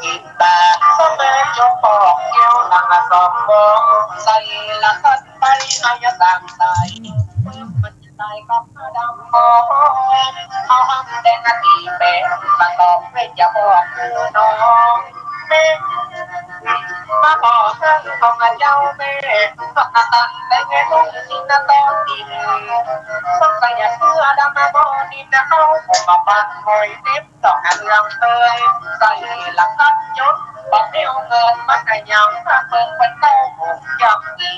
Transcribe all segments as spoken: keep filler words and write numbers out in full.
กิ๋นตา สะแมจงปอกแก้วหลังสองวง ใส่ละกัดไปในสามสาย มันจะตายก็ดำมอง เอาหำแดงตีแปะ มาตอบให้จะบอกคือน้องแม่ มาบอกเรื่องของเจ้าแม่ ก็ตัดแต่งให้ลูกกินนะตอนนี้ สงสัยเสื้อดำมาบ่นินนะ เขาคงมาปัดหอยเต็ม ต้องหันหลังเตย ใส่หลักทรัพย์ยศ บอกเดี๋ยวเงินมันก็ยัง ถ้าเปิดเป็นเต้าหกจับอีก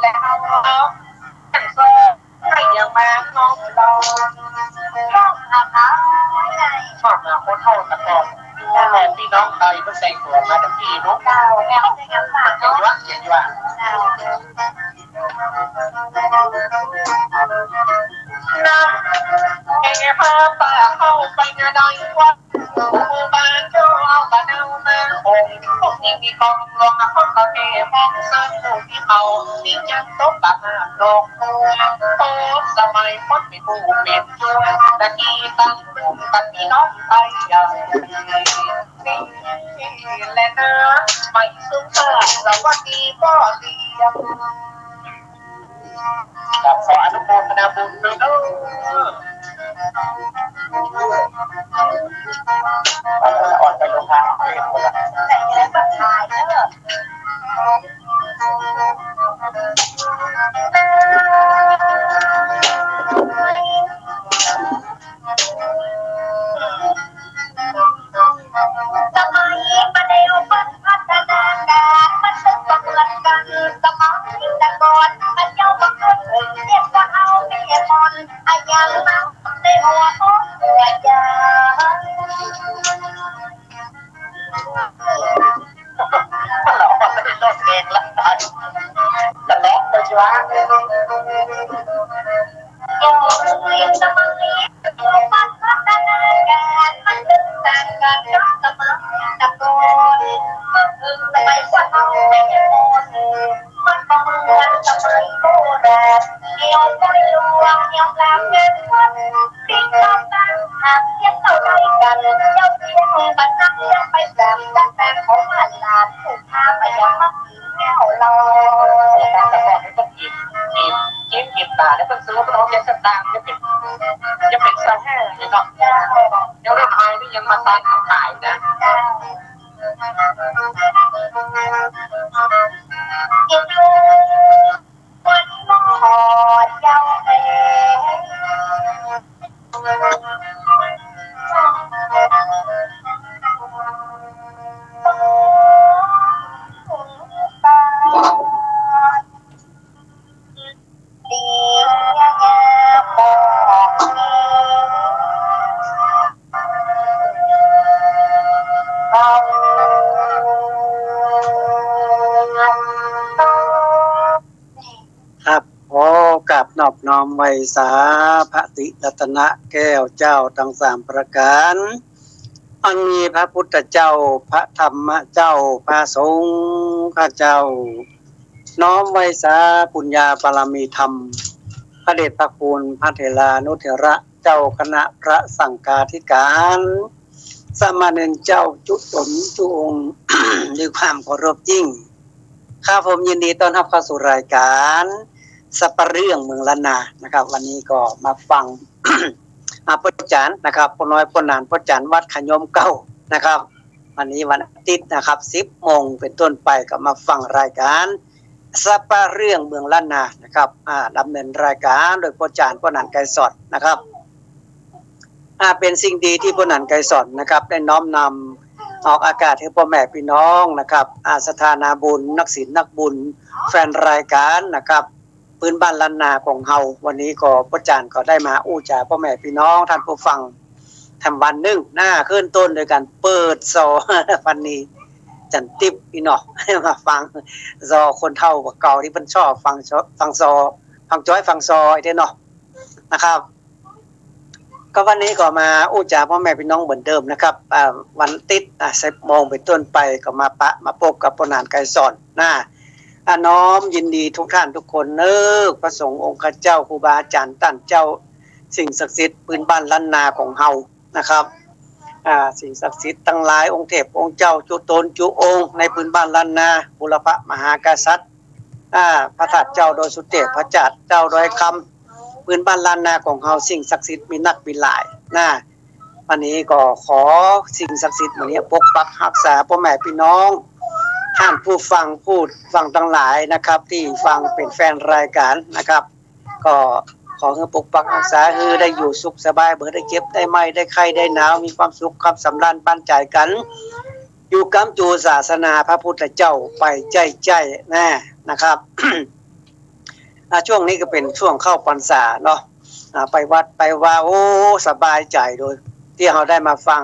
แล้วเอาแสงให้ยังมาน้องเรา น้องหาหา ข้ามาคนเท่าตะกอน แต่พี่น้องไตก็ใส่หัวมาแต่พี่น้อง เจ้า แนวจะยังฝากเนาะ เจ๋งว่ะ เจ๋งว่ะ เจ้า นะ เอ๋ พาป้าเข้าไปในดอยวัด หมู่บ้านเจ้าเอากระเดามา องค์พวกนี้มีกองหลวง เขาก็แก้มองซึ่งหมู่ที่เขา มีจังตกปะหาดอกบัว โอ้ สมัยคนเป็นผู้เป็นจวน แต่ที่ตั้งกลุ่มกันพี่น้องไตใหญ่ นี่แหละนะ ไม่สุภาพ สวัสดีพ่อเลี้ยง ครับ ขออนุโมทนาบุญด้วยเด้อ อ่อนไปโรงทานเองหมดละ ใส่อะไรก็ขายเด้อ สมัยบ่าเดี่ยวเปิ้นพัฒนาก๋าน มันตึงบ่เหมือนกั๋น สมัยตะกอน มันเจ้าบ่เกิด เรียกว่าเอาแม่มอน อะหยังมาในหัวของหัวใจ มันร้องมาไม่ได้ร้องเองละ จะร้องไปสิวะ โอ้ย สมัยนี้ มันพัฒนาก๋าน มันตึงต่างกั๋นกับสมัยตะกอน มันตึงสมัยพวกเฮาไม่ได้ก่อน มันบ่เหมือนสมัยโบราณ เดี๋ยวปล่อยลวง เดี๋ยวกลางเดินวัน สิ่งเหล่านั้นหากเทียบเท่าใดกั๋น เจ้าเพียงบรรณังยังไปสามจักรแปลงของหลาน ถูกพาไปยังมัก แก้วเรา แต่ก่อนนี่เปิ้นกิ๋น กิ๋น กิ๋น กิ๋นตาเนี่ย เปิ้นซื้อ เปิ้นเอาเจ็ดสตางค์ ยังเป๋น ยังเป๋นซาวห้าอยู่เนาะ ยังรุ่นเฮานี่ยังมาตานขายนะ กิ๋นอยู่วันหมอดเจ้าแม่ ครับ ขอกราบนอบน้อมไหว้สาพระติรัตนะแก้วเจ้าตังสามประก๋าน อันมีพระพุทธเจ้า พระธรรมเจ้า พระสงฆ์เจ้า น้อมไหว้สาปุญญาบารมีธรรม พระเดชพระคุณพระเถรานุเถระ เจ้าคณะพระสังฆาธิการ สามเณรเจ้าจุ๊ต๋นจุ๊องค์ ด้วยความเคารพยิ่ง ครับผม ยินดีต้อนฮับเข้าสู่รายก๋านสัปเหร่องเมืองล้านนานะครับ วันนี้ก็มาฟัง อ่า ป้อจ๋ารย์นะครับ ป้อน้อย ป้อหนาน ป้อจ๋ารย์วัดขะโยมเก่านะครับ วันนี้วันอาทิตย์นะครับ สิบโมงเป๋นต้นไปก็มาฟังรายก๋านสัปเหร่องเมืองล้านนานะครับ อ่า ดำเนินรายก๋านโดยป้อจ๋ารย์ ป้อหนาน ไกรสอนนะครับ อ่า เป๋นสิ่งดีตี้ป้อหนาน ไกรสอนนะครับ ได้น้อมนำออกอากาศหื้อป้อแม่ปี้น้องนะครับ อ่า ศรัทธานาบุญ นักศีลนักบุญ แฟนรายก๋านนะครับ ปื้นบ้านล้านนาของเฮา วันนี้ก็ป้อจ๋ารย์ก็ได้มาอู้จ๋าป้อแม่ปี้น้องต้านผู้ฟัง แถมวันนึ่งนะ ขึ้นต้นโดยก๋านเปิดซอ วันนี้จ๋ารย์ติ๊บปี้น้อง มาฟังซอคนเฒ่าเก่าตี้เปิ้นชอบฟังซอ ฟังซอ ฟังจ๊อยฟังซอไอ้เตี้ยเนาะ นะครับ ก็วันนี้ก็มาอู้จ๋าป้อแม่ปี้น้องเหมือนเดิมนะครับ อ่า วันอาทิตย์ อ่า สิบโมงเป๋นต้นไปก็มาปะ มาปบกับป้อหนาน ไกรสอนนะ อ่า น้อมยินดีทุกท่านทุกคนเนอะ พระสงฆ์องค์ข้าเจ้า ครูบาอาจ๋ารย์ต้านเจ้า สิ่งศักดิ์สิทธิ์ปื้นบ้านล้านนาของเฮานะครับ อ่า สิ่งศักดิ์สิทธิ์ตังหลาย องค์เทพองค์เจ้า จุ๊ตนจุ๊องค์ ในปื๊นบ้านล้านนา บูรพมหากษัตริย์ อ่า พระธาตุเจ้าดอยสุเทพ พระธาตุเจ้าดอยคำ ปื๊นบ้านล้านนาของเฮา สิ่งศักดิ์สิทธิ์มีนักมีหลายนะ วันนี้ก็ขอสิ่งศักดิ์สิทธิ์มื้อนี้ปกปักฮักษาป้อแม่ปี้น้อง ท่านผู้ฟัง ผู้ฟังตังหลายนะครับ ตี้ฟังเป๋นแฟนรายก๋านนะครับ ก็ขอหื้อปกปักฮักษา หื้อได้อยู่สุขสบาย บ่ได้เจ็บได้ไม้ได้ไข้ได้หนาว มีความสุขความสำราญปานใจ๋กั๋น อยู่กำจู๋ศาสนาพระพุทธเจ้าไปใจ๊ๆ นะ นะครับ อ่า ช่วงนี้ก็เป๋นช่วงเข้าพรรษาเนาะ อ่า ไปวัดไปวา โอ้ สบายใจ๋โดย ตี้เฮาได้มาฟัง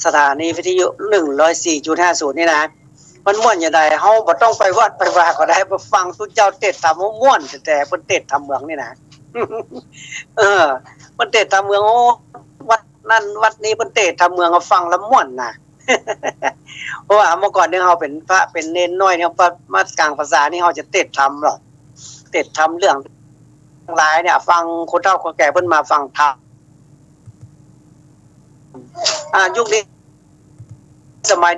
สถานีวิทยุ หนึ่งร้อยสี่จุดห้าศูนย์ นี่นะ มันม่วนอย่างใด เฮาบ่ต้องไปวัดไปวาก็ได้ มาฟังตุ๊เจ้าเตสน์ธรรม โอ้ ม่วนแต๊ๆ เปิ้นเตสน์ธรรมเมืองนี่นะ เออ เปิ้นเตสน์ธรรมเมือง โอ้ วัดนั้นวัดนี้เปิ้นเตสน์ธรรมเมือง เฮาฟังแล้วม่วนนะ เพราะว่าเมื่อก่อนเนี่ยเฮาเป๋นพระเป๋นเณรน้อยเนี่ย พอมากลางพรรษานี่เฮาจะเตสน์ธรรมหรอก เตสน์ธรรมเรื่องตังหลายเนี่ย ฟังคนเฒ่าคนแก่เปิ้นมาฟังธรรม อ่า ยุคนี้ สมัย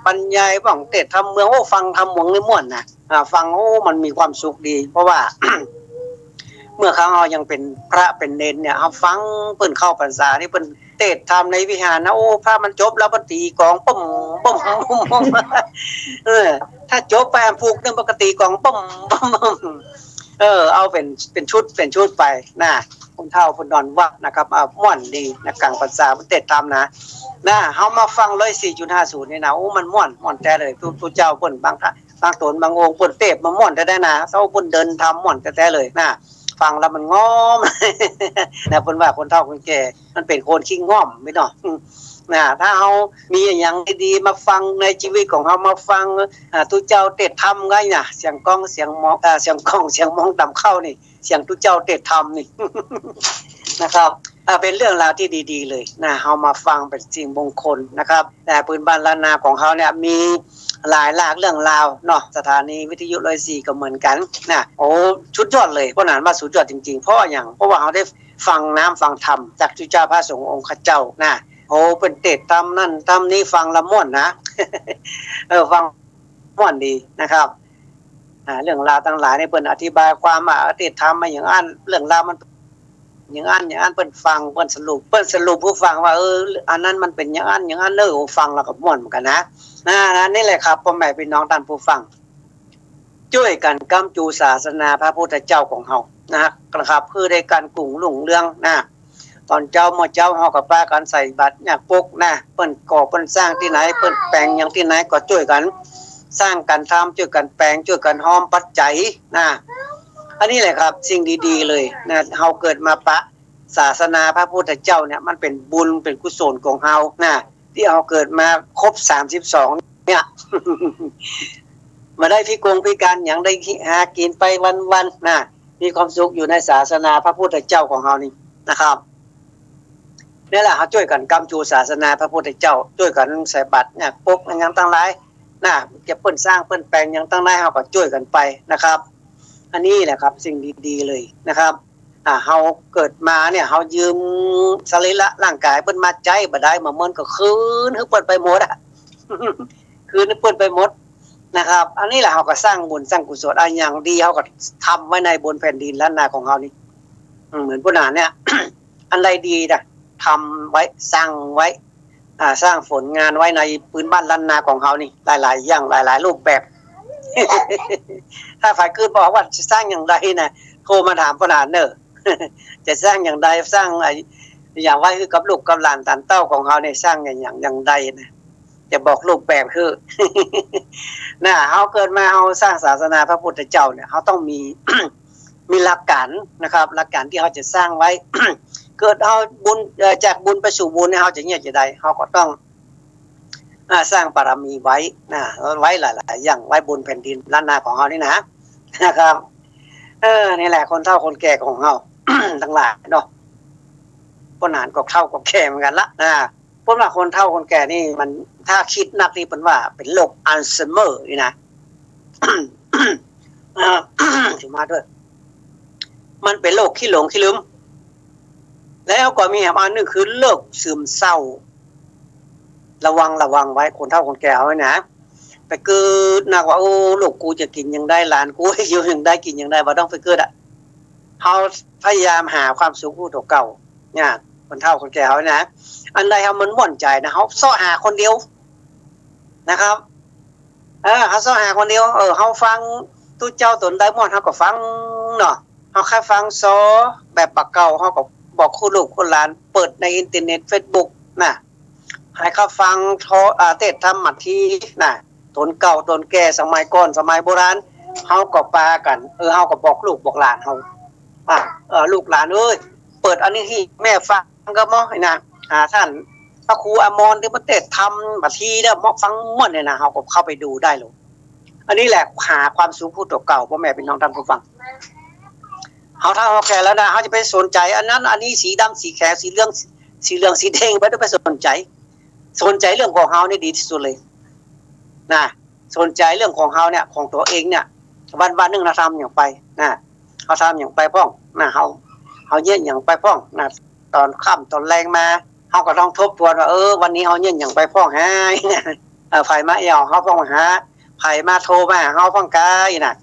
บรรยายบ้าง เตสน์ธรรมเมือง โอ้ ฟังธรรมเมืองนี่ม่วนนะ อ่า ฟัง โอ้ มันมีความสุขดี เพราะว่า เมื่อครั้งเฮายังเป๋นพระเป๋นเณรเนี่ย เฮาฟังเปิ้นเข้าพรรษานี่ เปิ้นเตสน์ธรรมในวิหารนะ โอ้ พระมันจบแล้วเปิ้นตี๋กลอง ปึ้ม ปึ้ม ปึ้ม ปึ้ม เออ ถ้าจบไปอันผูกหนึ่ง ปกติกลอง ปึ้ม ปึ้ม ปึ้ม เออ เอาเป๋น เป๋นชุด เป๋นชุดไปนะ คนเฒ่าคนนอนวัดนะครับ อ่า ม่วนดีนะ กลางพรรษาเปิ้นเตสน์ธรรมนะ นะ เฮามาฟังร้อยสี่จุดห้าศูนย์ นี่นะ โอ้ มันม่วน ม่วนแต๊เลย ตุ๊ ตุ๊เจ้าเปิ้นบางท่าน บางต๋นบางองค์เปิ้นเตสน์มาม่วนแต๊ๆ นะ เจ้าเปิ้นเตสน์ธรรมม่วนแต๊ๆ เลยนะ ฟังแล้วมันง่อม นะ เปิ้นว่าคนเฒ่าคนแก่ มันเป๋นคนขี้ง่อมไปเนาะ อืม นะ ถ้าเฮามีอะหยังดีๆ มาฟังในจีวิตของเฮา มาฟัง อ่า ตุ๊เจ้าเตสน์ธรรมไงนะ เสียงกลอง เสียงหมอ อ่า เสียงกลอง เสียงหมอตำเข้านี่ เสียงตุ๊เจ้าเตสน์ธรรมนี่ นะครับ อ่า เป๋นเรื่องราวตี้ดีๆ เลยนะ เฮามาฟังเป๋นสิ่งมงคลนะครับ แต่ปื๊นบ้านล้านนาของเฮาเนี่ยมีหลายหลากเรื่องราวเนาะ สถานีวิทยุร้อยสี่ก็เหมือนกั๋นนะ โอ้ สุดยอดเลย ป้อหนานว่าสุดยอดจริงๆ เพราะอะหยัง เพราะว่าเฮาได้ฟังน้ำฟังธรรมจากตุ๊เจ้าพระสงฆ์องค์ข้าเจ้านะ โอ้ เปิ้นเตสน์ธรรมนั่นธรรมนี้ ฟังแล้วม่วนนะ เออ ฟังม่วนดีนะครับ อ่า เรื่องราวตังหลายนี่เปิ้นอธิบายความว่า เออ เตสน์ธรรมมาอย่างอั้น เรื่องราวมันอย่างอั้นอย่างอั้น เปิ้นฟัง เปิ้นสรุป เปิ้นสรุปหื้อฟังว่า เออ อันนั้นมันเป๋นอย่างอั้นอย่างอั้นเน่อ โอ้ ฟังแล้วก็ม่วนเหมือนกั๋นนะ นะ อันนี้แหละครับ ป้อแม่ปี้น้องต้านผู้ฟัง จ้วยกั๋นกำจู๋ศาสนาพระพุทธเจ้าของเฮานะ นะครับ เปื้อได้ก๋านกุ้งรุ่งเรืองนะ ต๋อนเจ๊าเมื่อเจ๊าเฮาก็ปากั๋นใส่บาตรยากปกนะ เปิ้นก่อเปิ้นสร้างตี้ไหน เปิ้นแป๋งหยังตี้ไหนก็จ้วยกั๋นสร้างกั๋นทำ จ้วยกั๋นแป๋ง จ้วยกั๋นฮอมปัจจัยนะ อันนี้แหละครับ สิ่งดีๆ เลยนะ เฮาเกิดมาปะศาสนาพระพุทธเจ้าเนี่ย มันเป๋นบุญเป๋นกุศลของเฮานะ ตี้เฮาเกิดมาครบสามสิบสองเนี่ย บ่ได้พิกงพิการหยัง ได้หากิ๋นไปวันๆ นะ มีความสุขอยู่ในศาสนาพระพุทธเจ้าของเฮานี่นะครับ นี่แหละ เฮาจ้วยกั๋นกำจู๋ศาสนาพระพุทธเจ้า จ้วยกั๋นใส่บาตรยากปกหยังตังหลายนะ จะเปิ้นสร้างเปิ้นแป๋งหยังตังหลาย เฮาก็จ้วยกั๋นไปนะครับ อันนี้แหละครับ สิ่งดีๆ เลยนะครับ อ่า เฮาเกิดมาเนี่ย เฮายืมสรีระร่างก๋ายเปิ้นมาใจ๊บ่ได้ บ่าเมินก็คืนหื้อเปิ้นไปหมดอะ คืนหื้อเปิ้นไปหมดนะครับ อันนี้แหละ เฮาก็สร้างบุญสร้างกุศล อะ อย่างดีเฮาก็ทำไว้ในบนแผ่นดินล้านนาของเฮานี่ อืม เหมือนป้อหนานเนี่ย อันใดดีนะ ทำไว้ สร้างไว้ อ่า สร้างผลงานไว้ในปื๊นบ้านล้านนาของเฮานี่ หลายๆ อย่าง หลายๆ รูปแบบ ถ้าใผกึ๊ดบ่ออกว่าจะสร้างอย่างใดนะ โทรมาถามป้อหนานเน่อ จะสร้างอย่างใด สร้างอะหยังไว้หื้อกับลูกกับหลานต๋านเต้าของเฮาเนี่ย สร้างอย่าง อย่าง อย่างใดนะ จะบอกรูปแบบหื้อ นะ เฮาเกิดมาเฮาสร้างศาสนาพระพุทธเจ้าเนี่ย เฮาต้องมี มีหลักก๋านนะครับ หลักก๋านตี้เฮาจะสร้างไว้ เกิดเฮาบุญ เอ่อ จากบุญไปสู่บุญเนี่ย เฮาจะเยียะจะใด เฮาก็ต้อง อ่า สร้างบารมีไว้นะ ไว้หลายๆ อย่าง ไว้บนแผ่นดินล้านนาของเฮานี่นะ นะครับ เออ นี่แหละ คนเฒ่าคนแก่ของเฮา ตังหลายเนาะ ป้อหนานก็เฒ่าก็แก่เหมือนกั๋นละนะ เปิ้นว่าคนเฒ่าคนแก่นี่มัน ถ้าคิดนักนี่เปิ้นว่าเป๋นโรคอัลไซเมอร์นี่นะ เอ่อ จะมาด้วย มันเป๋นโรคขี้หลงขี้ลืม แล้วก็มีแหมอันหนึ่งคือโรคซึมเศร้า ระวัง ระวังไว้ คนเฒ่าคนแก่เฮาไว้นะ ไปกึ๊ดนักว่า โอ้ ลูกกูจะกิ๋นหยังได้ หลานกูอยู่หยังได้ กิ๋นหยังได้ บ่ต้องไปกึ๊ดอะ เฮาพยายามหาความสุขฮู้ตั๋วเก่า เนี่ย คนเฒ่าคนแก่เฮานะ อันใดเฮามันม่วนใจ๋นะ เฮาเซาะหาคนเดียวนะครับ เออ เฮาเซาะหาคนเดียว เออ เฮาฟังตุ๊เจ้าต๋นใดม่วนเฮาก็ฟังเนาะ เฮาใค่ฟังซอแบบบ่าเก่า เฮาก็บอกฮู้ลูกฮู้หลาน เปิดในอินเทอร์เน็ต เฟซบุ๊ก นะ หื้อเขาฟังโท อ่า เตสน์ธรรมมาทีย์นะ ต๋นเก่าต๋นแก่สมัยก่อนสมัยโบราณ เฮาก็ปากั๋น เออ เฮาก็บอกลูกบอกหลานเฮา อ่ะ เออ ลูกหลานเอ้ย เปิดอันนี้หื้อแม่ฟังก็หม้อนะ อ่า ต้านพระครูอมรตี้เปิ้นเตสน์ธรรมมาทีย์แล้วหม้อฟังม่วนเนี่ยนะ เฮาก็เข้าไปดูได้เลย อันนี้แหละหาความสุขฮู้ตั๋วเก่า ป้อแม่ปี้น้องต้านผู้ฟัง เฮาเฒ่าเฮาแก่แล้วนะ เฮาจะไปสนใจ๋อันนั้นอันนี้ สีดำสีแข๋ว สีเหลือง สีเหลืองสีแดง บ่ต้องไปสนใจ๋ สนใจ๋เรื่องของเฮานี่ดีตี้สุดเลยนะ สนใจ๋เรื่องของเฮาเนี่ย ของตั๋วเองเนี่ย วันๆนึ่งเฮาทำหยังไปนะ เฮาทำหยังไปพ่องนะ เฮา เฮาเยียะหยังไปพ่องนะ ต๋อนค่ำต๋อนแลงมา เฮาก็ต้องทบทวนว่า เออ วันนี้เฮาเยียะหยังไปพ่องหา เออ ใผมาแอ่วเฮาพ่องหา ใผมาโทรมาหาเฮาพ่องกาอี้นะ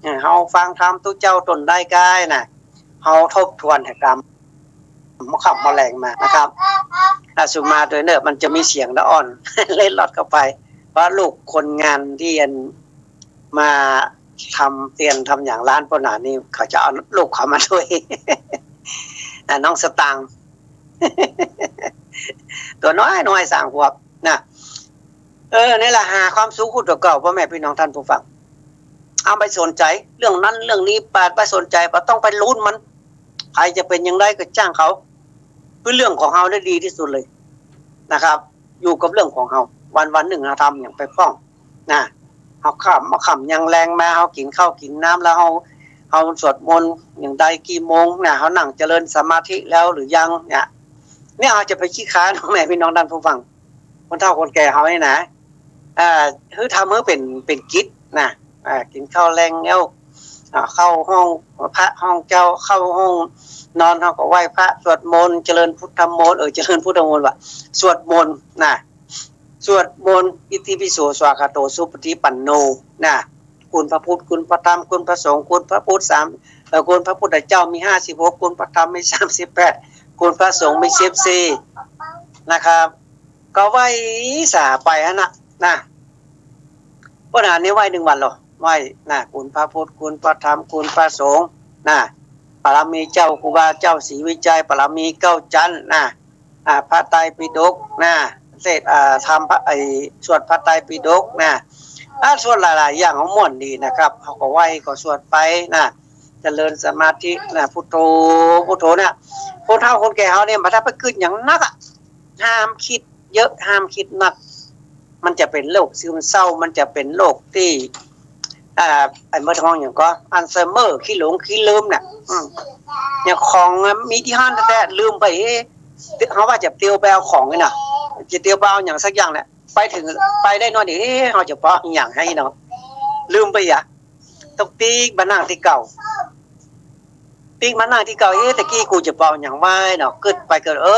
เออ เฮาฟังธรรมตุ๊เจ้าต๋นใดกาอี้นะ เฮาทบทวนหื้อกำ เมื่อค่ำเมื่อแลงมานะครับ อาสุมาโดยเนิ่น มันจะมีเสียงละอ่อน เล็ดลอดเข้าไป เพราะลูกคนงานตี้อันมาทำเตียนทำหยังร้านป้อหนานี่ เขาจะเอาลูกเขามาด้วย อ่ะ น้องสตางค์ ตั๋วน้อยๆ สามขวบนะ เออ นี่แหละ หาความสุขฮู้ตั๋วเก่า ป้อแม่ปี้น้องต้านผู้ฟัง เอาไปสนใจ๋เรื่องนั้นเรื่องนี้ บ่าไปสนใจ๋ บ่ต้องไปลุ้นมัน ใผจะเป๋นหยังใดก็จ้างเขา คือเรื่องของเฮาเนี่ยดีตี้สุดเลยนะครับ อยู่กับเรื่องของเฮา วันๆนึ่งเฮาทำหยังไปพ่องนะ เฮาค่ำ เฮาค่ำยังแลงมา เฮากิ๋นข้าวกิ๋นน้ำแล้ว เฮา เฮาสวดมนต์หยังใดกี่โมงนะ เฮานั่งเจริญสมาธิแล้วหรือยังเนี่ย เนี่ยเฮาจะไปขี้ค้าน แม่ปี้น้องต้านผู้ฟัง คนเฒ่าคนแก่เฮานี่นะ อ่า หื้อทำหื้อเป๋น เป๋นกิจนะ อ่า กิ๋นข้าวแลงแล้ว อ่า เข้าห้องพระห้องเจ้า เข้าห้องนอน เฮาก็ไหว้พระ สวดมนต์ เจริญพุทธมนต์ เออ เจริญพุทธมนต์ว่ะ สวดมนต์นะ สวดมนต์ อิติปิโส สวากขาโต สุปฏิปันโน นะ คุณพระพุทธ คุณพระธรรม คุณพระสงฆ์ คุณพระพุทธสาม เอ่อ คุณพระพุทธเจ้ามีห้าสิบหก คุณพระธรรมมีสามสิบแปด คุณพระสงฆ์มีสิบสี่ นะครับ ก็ไหว้สาไปหั้นน่ะ นะ ป้อหนานี่ไหว้นึ่งวันเหรอ ไหว้นะ คุณพระพุทธ คุณพระธรรม คุณพระสงฆ์นะ บารมีเจ้าครูบาเจ้าศรีวิชัย บารมีเก้าจั๊นนะ อ่า พระไตรปิฎกนะ เสก อ่า ทำพระ ไอ้ สวดพระไตรปิฎกนะ อ่า สวดหลายๆ อย่าง เฮาม่วนดีนะครับ เฮาก็ไหว้ก็สวดไปนะ เจริญสมาธินะ พุทโธ พุทโธนะ คนเฒ่าคนแก่เฮาเนี่ย บ่ต้องไปกึ๊ดหยังนักอะ ห้ามกึ๊ดเยอะ ห้ามกึ๊ดนัก มันจะเป๋นโรคซึมเศร้า มันจะเป๋นโรคตี้ อ่า ไอ้เมื่อท้องหยังก่อ อัลไซเมอร์ ขี้หลงขี้ลืมเนี่ย อืม เนี่ย ของมีตี้หั้นแต๊ๆ ลืมไป เอ๊ะ เฮาว่าจะเตียวไปเอาของนี่นะ จะเตียวไปเอาหยังสักอย่างเนี่ย ไปเถิง ไปได้น้อยเดียว เอ๊ะ เฮาจะปอเอาหยังหื้อเนาะ ลืมไปอะ ต้องปิ๊กมานั่งตี้เก่า ปิ๊กมานั่งตี้เก่า เอ๊ะ ตะกี้กูจะปอเอาหยังไว้เนาะ กึ๊ดไปกึ๊ด เอ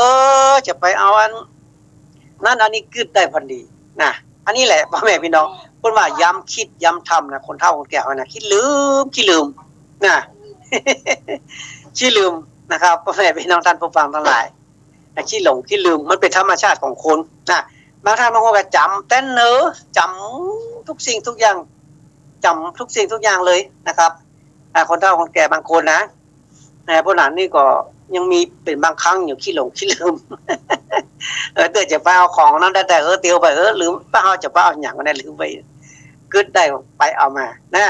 อ จะไปเอาอันนั้นอันนี้ กึ๊ดได้พอดีนะ อันนี้แหละ ป้อแม่ปี้น้อง เปิ้นว่ายำกึ๊ดยำทำนะ คนเฒ่าคนแก่เฮานะ ขี้ลืม ขี้ลืมนะ ขี้ลืมนะครับ ป้อแม่ปี้น้องต้านผู้ฟังตังหลาย อ่ะ ขี้หลงขี้ลืม มันเป๋นธรรมชาติของคนนะ บางต้านบางคนก็จ๋ำแต๊นเนอ จ๋ำทุกสิ่งทุกอย่าง จ๋ำทุกสิ่งทุกอย่างเลยนะครับ อ่า คนเฒ่าคนแก่บางคนนะ อ่า พวกนั้นนี่ก็ยังมีเป๋นบางครั้งอยู่ ขี้หลงขี้ลืม เออ เตื้อจะไปเอาของนั้นได้ แต่ เออ เตียวไป เออ ลืม ป้าเฮาจะไปเอาหยังวะเนี่ย ลืมไป กึ๊ดได้ไปเอามานะ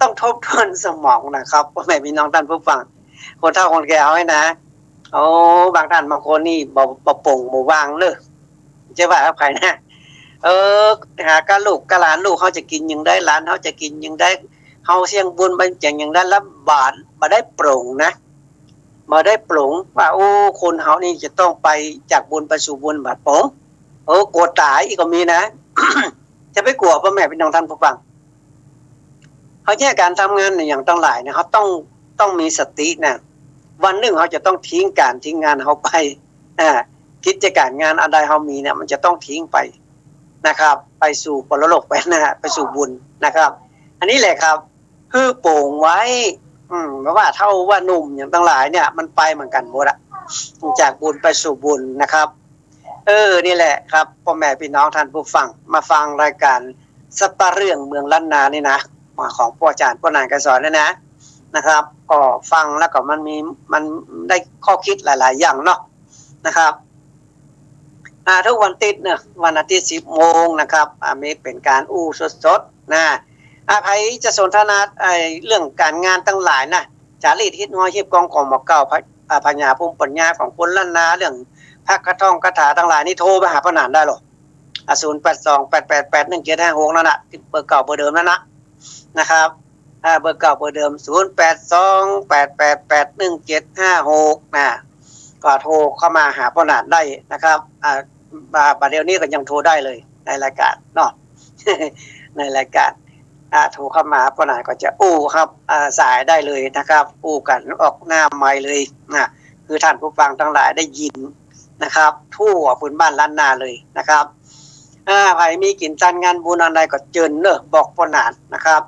ต้องทบทวนสมองนะครับ ป้อแม่ปี้น้องต้านผู้ฟัง คนเฒ่าคนแก่เฮานี่นะ โอ้ บางต้านบางคนนี่บ่ บ่โป่งบ่ว่างเนอะ จะว่ากับใผนะ เออ หากับลูกกับหลาน ลูกเฮาจะกิ๋นหยังได้ หลานเฮาจะกิ๋นหยังได้ เฮาเสี้ยงบุญมันจะหยังได้ ละบ่า บ่ได้โป่งนะ บ่ได้ปลงว่า โอ้ คนเฮานี่จะต้องไปจากบุญไปสู่บุญ บ่ปลง โอ้ กั๋วต๋ายอีกก็มีนะ จะไปกั๋ว ป้อแม่ปี้น้องต้านผู้ฟัง เฮาเยียะก๋านทำงานอะหยังตังหลายเนี่ย เฮาต้อง ต้องมีสตินะ วันนึ่งเฮาจะต้องทิ้งก๋านทิ้งงานเฮาไป อ่า กิจก๋านงานอันใดเฮามีเนี่ย มันจะต้องทิ้งไปนะครับ ไปสู่ปรโลกไปนะ ไปสู่บุญนะครับ อันนี้แหละครับ หื้อปลงไว้ อืม บ่ว่าเฒ่าว่าหนุ่มหยังตังหลายเนี่ย มันไปเหมือนกั๋นหมดอะ จากบุญไปสู่บุญนะครับ เออ นี่แหละครับ ป้อแม่ปี้น้องต้านผู้ฟัง มาฟังรายก๋านสัปดาห์เรื่องเมืองล้านนานี่นะ ของป้ออาจ๋ารย์ป้อหนานไกรสอนเนี่ยนะ นะครับ ก็ฟังแล้วก็มันมี มันได้ข้อคิดหลายๆ อย่างเนาะ นะครับ อ่า ทุกวันติ๊ดเนาะ วันอาทิตย์ สิบโมงนะครับ อ่า มีเป๋นก๋านอู้สดๆ นะ อ่า ใผจะสนทนา ไอ้ เรื่องก๋านงานตังหลายนะ จารีตฮิตฮอยฮีบกองของหม่อเก่า พะ อ่า ผญาภูมิปัญญาของคนล้านนา เรื่องพระคาถงคาถาตังหลายนี่ โทรมาหาป้อหนานได้เลย อ่า ศูนย์แปดสอง แปดแปดแปด หนึ่งเจ็ดห้าหก นั่นน่ะ ตี้เบอร์เก่าเบอร์เดิมนั่นน่ะ นะครับ อ่า เบอร์เก่าเบอร์เดิม ศูนย์แปดสอง แปดแปดแปด หนึ่งเจ็ดห้าหก นะ ก็โทรเข้ามาหาป้อหนานได้นะครับ อ่า บ่า บ่าเดี่ยวนี้ก็ยังโทรได้เลยในรายก๋านเนาะ ในรายก๋าน อ่า โทรเข้ามาป้อหนานก็จะอู้ครับ อ่า สายได้เลยนะครับ อู้กั๋นออกหน้าไมค์เลยนะ หื้อต้านผู้ฟังตังหลายได้ยินนะครับ ทั่วพื้นบ้านล้านนาเลยนะครับ อ่า ใผมีกิ๋นตานงานบุญอันใดก็เจิญเนาะ บอกป้อหนานนะครับ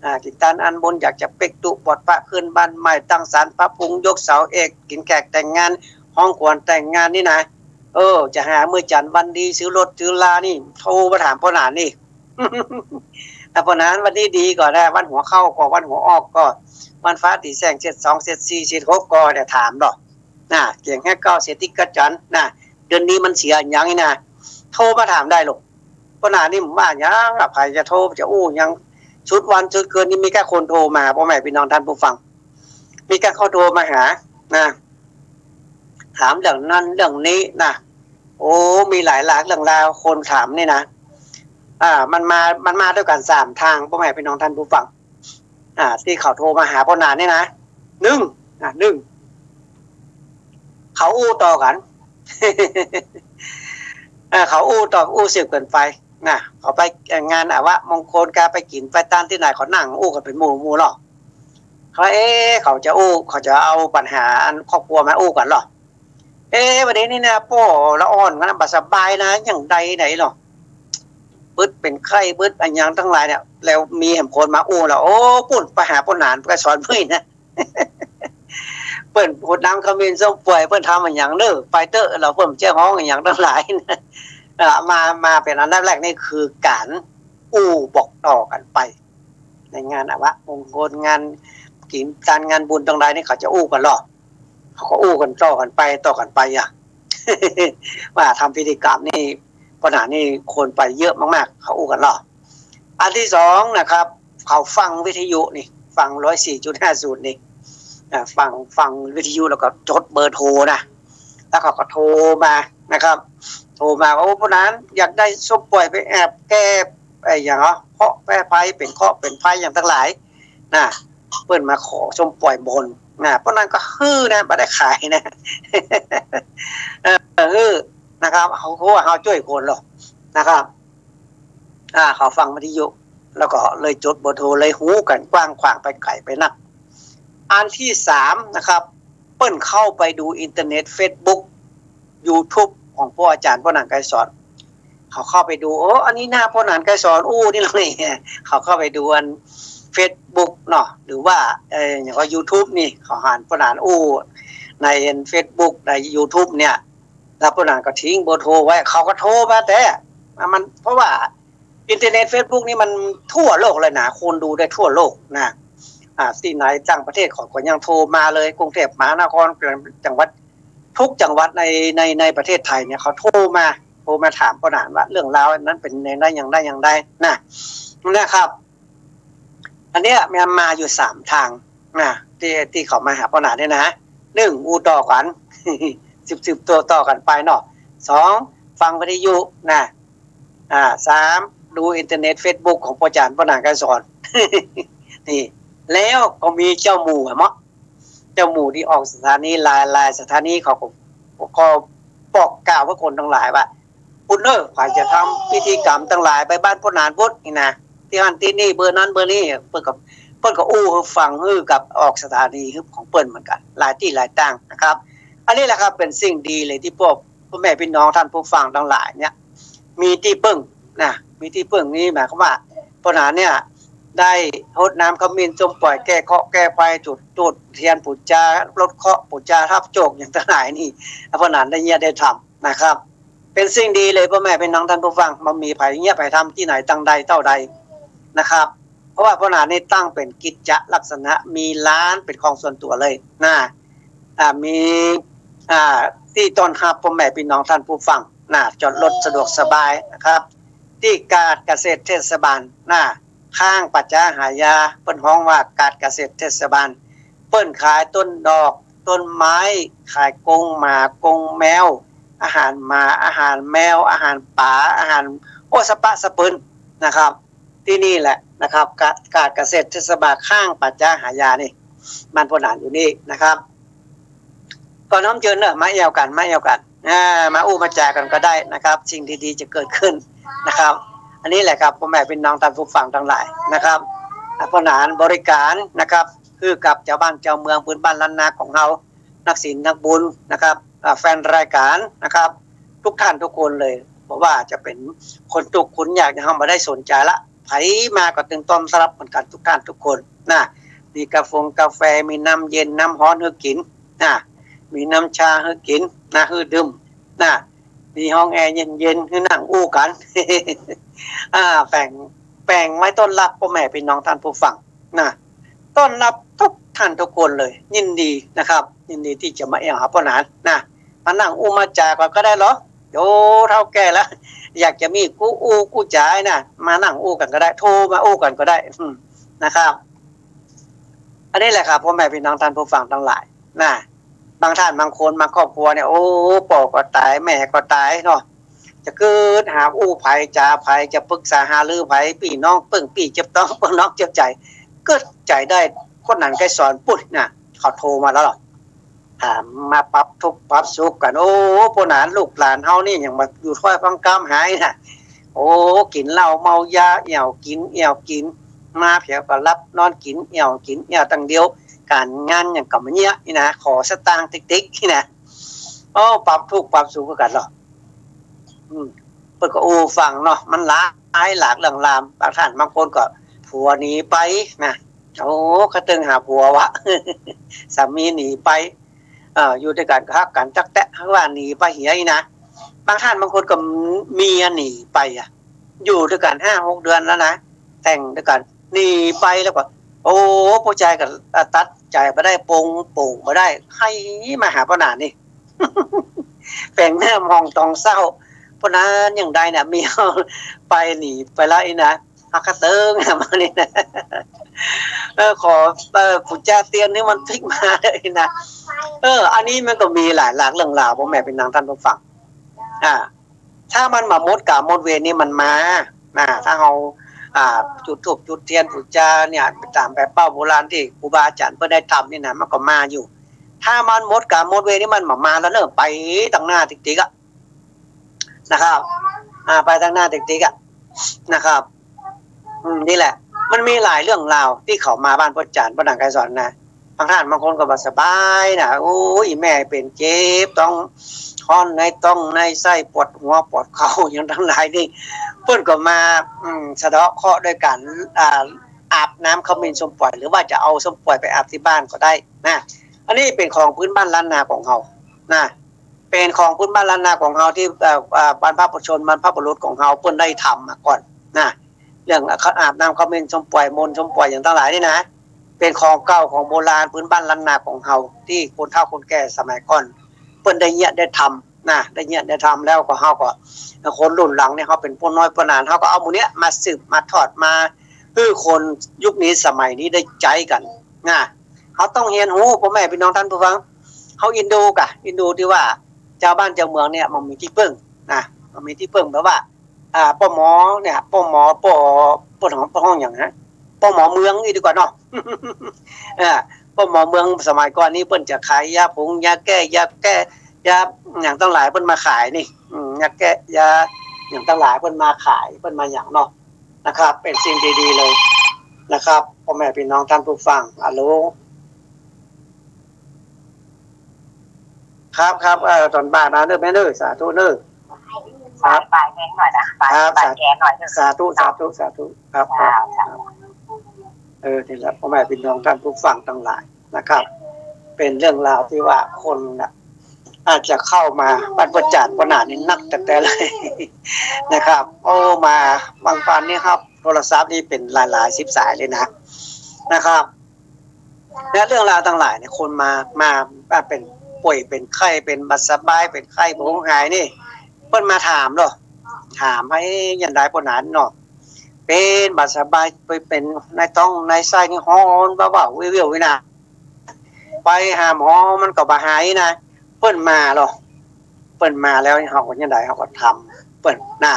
อ่า กิ๋นตานงานบุญ อยากจะเป๊กตุ๊บวชพระขึ้นบ้านใหม่ ตั้งศาลพระภูมิ ยกเสาเอก กิ๋นแขกแต่งงาน ฮ้องขวัญแต่งงานนี่นะ เออ จะหามื้อจั๋นวันดี ซื้อรถซื้อลานี่ โทรมาถามป้อหนานนี่ อ่ะ ป้อหนาน วันนี้ดีก่อนะ วันหัวเข้าก่อ วันหัวออกก่อ วันฟ้าตี๋แส่ง เจ็ดสอง เจ็ดสี่ เจ็ดหก ก่อ เนี่ยถามดอก น่ะ เกี่ยงแฮะเก้าเศรษฐกิจจ๋นน่ะ เดือนนี้มันเสียหยังนี่นะ โทรมาถามได้ลูก ป้อหนานนี่บ่ว่าหยังอะ ใผจะโทรจะอู้หยัง สุดวันสุดคืนนี่มีก้าคนโทรมา ป้อแม่ปี้น้องต้านผู้ฟัง มีก้าคนโทรมาหา นะ ถามเรื่องนั้นเรื่องนี้นะ โอ้ มีหลายหลากเรื่องราวคนถามนี่นะ อ่า มันมา มันมาด้วยกั๋นสามตาง ป้อแม่ปี้น้องต้านผู้ฟัง อ่า ตี้เขาโทรมาหาป้อหนานนี่นะ นึ่ง อ่า นึ่ง เขาอู้ต่อกั๋น เออ เขาอู้ต่อ อู้สืบกั๋นไปนะ เขาไป เอ่อ งานอัปมงคลกา ไปกิ๋นไปตานตี้ไหน เขานั่งอู้กั๋นเป๋นหมู่หมู่เนาะ เขา เอ๊ะ เขาจะอู้ เขาจะเอาปัญหาอันครอบครัวมาอู้กั๋นเหรอ เอ๊ะ วันนี้นี่นะ ป้อละอ่อนกั๋นนะ บ่สบายนะ อย่างใดไหนเหรอ ปึดเป๋นไข้ ปึดอะหยังตังหลายเนี่ย แล้วมีแหมคนมาอู้แล้ว โอ้ ปู้น ไปหาป้อหนานไกรสอนเปิ้นนะ เปิ้นหดน้ำขมิ้นส้มป่วย เปิ้นทำอะหยังเน่อ ไปเต๊อะ แล้วเปิ้นจะฮ้องอะหยังตังหลายนะ เอ่อ มา มาเป๋นอันดับแรกนี่คือก๋านอู้บอกต่อกั๋นไป ในงานอัปมงคล งานกิ๋นตานงานบุญตังหลายนี่ เขาจะอู้กั๋นเหรอ เขาก็อู้กั๋นต่อกั๋นไป ต่อกั๋นไปอะ ว่าทำพิธีกรรมนี่ ป้อหนานนี่คนไปเยอะมากๆ เขาอู้กั๋นเหรอ อันตี้สองนะครับ เขาฟังวิทยุนี่ ฟังร้อยสี่จุดห้าศูนย์นี่ อ่า ฟัง ฟังวิทยุแล้วก็จดเบอร์โทรนะ แล้วเขาก็โทรมานะครับ โทรมาว่า โอ้ ป้อหนานอยากได้ส้มป่วยไปแอบแก้ ไอ้หยังเหรอ เคราะห์แก้ภัย เป๋นเคราะห์เป๋นภัยอย่างตังหลายนะ เปิ้นมาขอส้มป่วยบนนะ ป้อหนานก็หื้อนะ บ่ได้ขายนะ เออ หื้อนะครับ เขา เขาว่าเขาจ้วยคนเหรอนะครับ อ่า เขาฟังวิทยุ แล้วก็เลยจดเบอร์โทร เลยฮู้กั๋นกว้างขวางไปไก๋ไปนัก อันตี้สามนะครับ เปิ้นเข้าไปดูอินเทอร์เน็ต เฟซบุ๊ก ยูทูบ ของป้ออาจ๋ารย์ป้อหนานไกรสอน เขาเข้าไปดู โอ้ อันนี้หน้าป้อหนานไกรสอนอู้นี่เลย เขาเข้าไปดูอันเฟซบุ๊กเนาะ หรือว่า เอ่อ อย่างว่ายูทูบนี่ เขาหันป้อหนานอู้ในเฟซบุ๊ก ในยูทูบเนี่ย แล้วป้อหนานก็ทิ้งเบอร์โทรไว้ เขาก็โทรมาแต๊ อ่ะ มัน เพราะว่าอินเทอร์เน็ต เฟซบุ๊กนี่มันทั่วโลกเลยนะ คนดูได้ทั่วโลกนะ อ่า ตี้ไหนต่างประเทศเขาก็ยังโทรมาเลย กรุงเทพมหานคร จังหวัด ทุกจังหวัดใน ใน ในประเทศไทยเนี่ย เขาโทรมา โทรมาถามป้อหนานว่าเรื่องราวนั้นเป๋นอย่างใด อย่างใด อย่างใดนะ นะครับ อันเนี้ยมันมาอยู่สามตางนะ ตี้ ตี้เขามาหาป้อหนานเนี่ยนะ นึ่ง อู้ต่อกั๋น สืบ สืบต่อ ต่อกั๋นไปเนาะ สอง ฟังวิทยุนะ อ่า สาม ดูอินเทอร์เน็ต เฟซบุ๊ก ของป้ออาจ๋ารย์ป้อหนานไกรสอน นี่ แล้วก็มีเจ้าหมู่อะเนาะ จ้าหมู่ตี้ออกสถานีหลายๆ สถานีเขาก็ ก็บอกกล่าวกับคนตังหลายว่า ปุ้นเน่อ ใผจะทำพิธีกรรมตังหลายไปบ้านป้อหนานปุ้นนี่นะ ตี้หั้นตี้นี่ เบอร์นั้นเบอร์นี้ เปิ้นก็ เปิ้นก็อู้หื้อฟังหื้อกับออกสถานีของเปิ้นเหมือนกั๋น หลายตี้หลายตางนะครับ อันนี้แหละครับ เป๋นสิ่งดีเลยตี้พวกป้อแม่ปี้น้องต้านผู้ฟังตังหลายเนี่ย มีตี้เปิ้งนะ มีตี้เปิ้งนี่หมายความว่า ป้อหนานเนี่ย ได้ฮดน้ำขมิ้นส้มป่อย แก้เคราะห์แก้ภัย จุดธูปเตียนปู๋จาลดเคราะห์ ปู๋จาฮับโจคอย่างตังหลายนี่ ป้อหนานได้เยียะได้ทำนะครับ เป๋นสิ่งดีเลยป้อแม่ปี้น้องต้านผู้ฟัง บ่มีใผเยียะใผทำตี้ไหนตังใดเต้าใดนะครับ เพราะว่าป้อหนานนี่ตั้งเป๋นกิจจะลักษณะ มีลานเป๋นของส่วนตั๋วเลยนะ อ่า มี อ่า ตี้ต้อนฮับป้อแม่ปี้น้องต้านผู้ฟังนะ จอดรถสะดวกสบายนะครับ ตี้กาดเกษตรเทศบาลนะ ข้างป่าจ๊าหายา เปิ้นฮ้องว่ากาดเกษตรเทศบาล เปิ้นขายต้นดอก ต้นไม้ ขายกรงหมากรงแมว อาหารหมา อาหารแมว อาหารป๋า อาหาร โอ้ สะปะสะเปินนะครับ ตี้นี่แหละนะครับ กาด กาดเกษตรเทศบาลข้างป่าจ๊าหายานี่ บ้านป้อหนานอยู่นี่นะครับ ก็น้อมเจิญเน่อ มาเอี่ยวกั๋น มาเอี่ยวกั๋น อ่า มาอู้มาจ๋ากั๋นก็ได้นะครับ สิ่งดีๆ จะเกิดขึ้นนะครับ อันนี้แหละครับ ป้อแม่ปี้น้องต้านผู้ฟังตังหลายนะครับ อ่า ป้อหนานบริก๋านนะครับ คือกับจาวบ้านจาวเมืองปื้นบ้านล้านนาของเฮา นักศีลนักบุญนะครับ อ่า แฟนรายก๋านนะครับ กู้ต้านกู้คนเลย บ่ว่าจะเป๋นคนตุ๊กข์คนยากเนี่ย เฮาบ่ได้สนใจ๋ละ ใผมาก็ตึงต้อนฮับเหมือนกั๋นกู้ต้านกู้คนนะ มีกาฟงกาแฟ มีน้ำเย็นน้ำฮ้อนหื้อกิ๋นนะ มีน้ำชาหื้อกิ๋นนะ หื้อดื่มนะ มีห้องแอร์เย็นๆ หื้อนั่งอู้กั๋น อ่า แป๋ง แป๋งไว้ต้อนฮับป้อแม่ปี้น้องต้านผู้ฟังนะ ต้อนฮับกู้ต้านกู้คนเลย ยินดีนะครับ ยินดีตี้จะมาเอี่ยวหาป้อหนานนะ มานั่งอู้มาจ๋ากั๋นก็ได้เหรอ โยเฒ่าแก่แล้ว อยากจะมีกู้อู้กู้จ๋านะ มานั่งอู้กั๋นก็ได้ โทรมาอู้กั๋นก็ได้ อืม นะครับ อันนี้แหละครับ ป้อแม่ปี้น้องต้านผู้ฟังตังหลายนะ บางต้านบางคนบางครอบครัวเนี่ย โอ้ ป้อก็ต๋าย แม่ก็ต๋ายเนาะ จะกึ๊ดหาอู้ใผจ๋าใผ จะปรึกษาหารือใผ ปี้น้องเปิ้งปี้เจ็บต๊อง เปิ้งน้องเจ็บใจ๋ กึ๊ดใจ๋ได้คนหนานไกรสอนปุ้นนะ เขาโทรมาแล้วเหรอ ถามมาปรับทุกข์ปรับสุขกั๋น โอ้ ป้อหนานลูกหลานเฮานี่ยังบ่หยุดถ้อยฟังกำหายนะ โอ้ กิ๋นเหล้าเมายา เอี่ยวกิ๋น เอี่ยวกิ๋น มาเผียก็หลับนอนกิ๋น เอี่ยวกิ๋น เอี่ยวตังเดียว ก๋านงานหยังก็บ่เยียะนี่นะ ขอสตางค์ติ๊กๆ นี่นะ โอ้ ปรับทุกข์ปรับสุขกั๋นเหรอ อืม เปิ้นก็อู้ฟังเนาะ มันหลายหลากเรื่องราว บางต้านบางคนก็ผัวหนีไปนะ โอ้ กระตึงหาผัววะ สามีหนีไป เอ่อ อยู่ตวยกั๋นก็ฮักกั๋นตั๊กแต๊ ฮักว่าหนีไปเหียนี่นะ บางต้านบางคนก็เมียหนีไปอะ อยู่ตวยกั๋นห้าหกเดือนแล้วนะ แต่งตวยกั๋น หนีไปแล้วก็ โอ้ ผู้จายก็ อ่า ตัดใจ๋บ่ได้ ปลงโป่งบ่ได้ ใค่มาหาป้อหนานนี่ แป๋งเน่อมองตองเศร้า ป้อหนานยังได้นะ เมียไปหนีไปแล้วนี่นะ ฮักกระเติงมานี่นะ เออ ขอ เออ ปู่จาเตียนหื้อมันปิ๊กมาเลยนะ เออ อันนี้มันก็มีหลายหลากเรื่องราว ป้อแม่ปี้น้องต้านผู้ฟัง อ่า ถ้ามันบ่หมดก๋รรมหมดเวรนี่มันมา นะ ถ้าเฮา อ่า จุดธูปจุดเตียนปู๋จาเนี่ย ต๋ามแบบเป้าโบราณตี้ครูบาอาจ๋ารย์เปิ้นได้ทำนี่นะ มันก็มาอยู่ ถ้ามันหมดก๋รรมหมดเวรนี่มันบ่มาแล้วเน่อ ไปตังหน้าติ๊กๆ อะ นะครับ อ่า ไปตังหน้าติ๊กๆ อะ นะครับ อืม นี่แหละ มันมีหลายเรื่องราวตี้เขามาบ้านป้อจ๋ารย์ ป้อหนานไกรสอนนะ บางต้านบางคนก็บ่สบายนะ โอ้ย แม่เป๋นเจ็บต๊อง ฮ้อนในต๊องในไส้ ปวดหัวปวดเข่า อย่างตังหลายนี่ เปิ้นก็มา อืม สะเดาะเคราะห์ตวยก๋าน อ่า อาบน้ำขมิ้นส้มป่อย หรือว่าจะเอาส้มป่อยไปอาบตี้บ้านก็ได้นะ อันนี้เป๋นของปื้นบ้านล้านนาของเฮานะ เป๋นของปื้นบ้านล้านนาของเฮาตี้ เอ่อ เอ่อ บรรพบุรุษ บรรพบุรุษของเฮาเปิ้นได้ทำมาก่อนนะ เรื่องอาบน้ำขมิ้นส้มป่อย มนต์ส้มป่อยอย่างตังหลายนี่นะ เป๋นของเก่าของโบราณปื้นบ้านล้านนาของเฮา ตี้คนเฒ่าคนแก่สมัยก่อน เปิ้นได้เยียะได้ทำนะ ได้เยียะได้ทำแล้วก็เฮาก็ คนรุ่นหลังเนี่ย เฮาเป๋นป้อน้อยป้อหนาน เฮาก็เอาหมู่เนี้ยมาสืบมาทอดมา หื้อคนยุคนี้สมัยนี้ได้ใจ๊กั๋นนะ เฮาต้องเฮียนฮู้ ป้อแม่ปี้น้องต้านผู้ฟัง เฮาเอ็นดูก่ะ เอ็นดูตี้ว่าจาวบ้านจาวเมืองเนี่ยมันมีตี้เปิ้งนะ มันมีตี้เปิ้งแบบว่า อ่า ป้อหมอเนี่ย ป้อหมอ ป้อ ป้อฮ้อง ป้อฮ้องหยังฮะ ป้อหมอเมืองนี่ดีกว่าเนาะ เออ ป้อหมอเมืองสมัยก่อนนี้เปิ้นจะขายยาผง ยาแก้ ยาแก้ ยาหยังตังหลายเปิ้นมาขายนี่ อืม ยาแก้ ยาหยังตังหลายเปิ้นมาขาย เปิ้นมาหยังเนาะ นะครับ เป๋นสิ่งดีๆ เลยนะครับ ป้อแม่ปี้น้องต้านผู้ฟัง ฮัลโหล ครับ ครับ เอ่อ ต๋อนบ่ายมาเน่อแม่เน่อ สาธุเน่อ ครับ บ่ายแดงหน่อยนะ บ่าย ครับ บ่ายแดงหน่อยเน่อ สาธุ สาธุ สาธุ ครับ ครับ เออ นี่แหละ ป้อแม่ปี้น้องต้านผู้ฟังตังหลายนะครับ เป๋นเรื่องราวตี้ว่าคนน่ะ อาจจะเข้ามาบ้านป้อจ๋ารย์ป้อหนานนี่นักแต๊ๆ เลยนะครับ โอ้ มาบางปานนี่ฮับโทรศัพท์นี่เป๋นหลายๆ สิบสายเลยนะ นะครับ และเรื่องราวตังหลายเนี่ย คนมา มา มาเป๋นป่วย เป๋นไข้ เป๋นบ่สบาย เป๋นไข้บ่หายนี่ เปิ้นมาถามเนาะ ถามว่า เอ๊ะ หยังใดป้อหนานเนาะ เป๋นบ่สบาย ไปเป๋นในต๊องในไส้นี่ฮ้อนว้าวๆ วิวๆ นี่นะ ไปหาหมอมันก็บ่หายนะ เปิ้นมาเนาะ เปิ้นมาแล้วเฮาก็หยังใด เฮาก็ถามเปิ้นนะ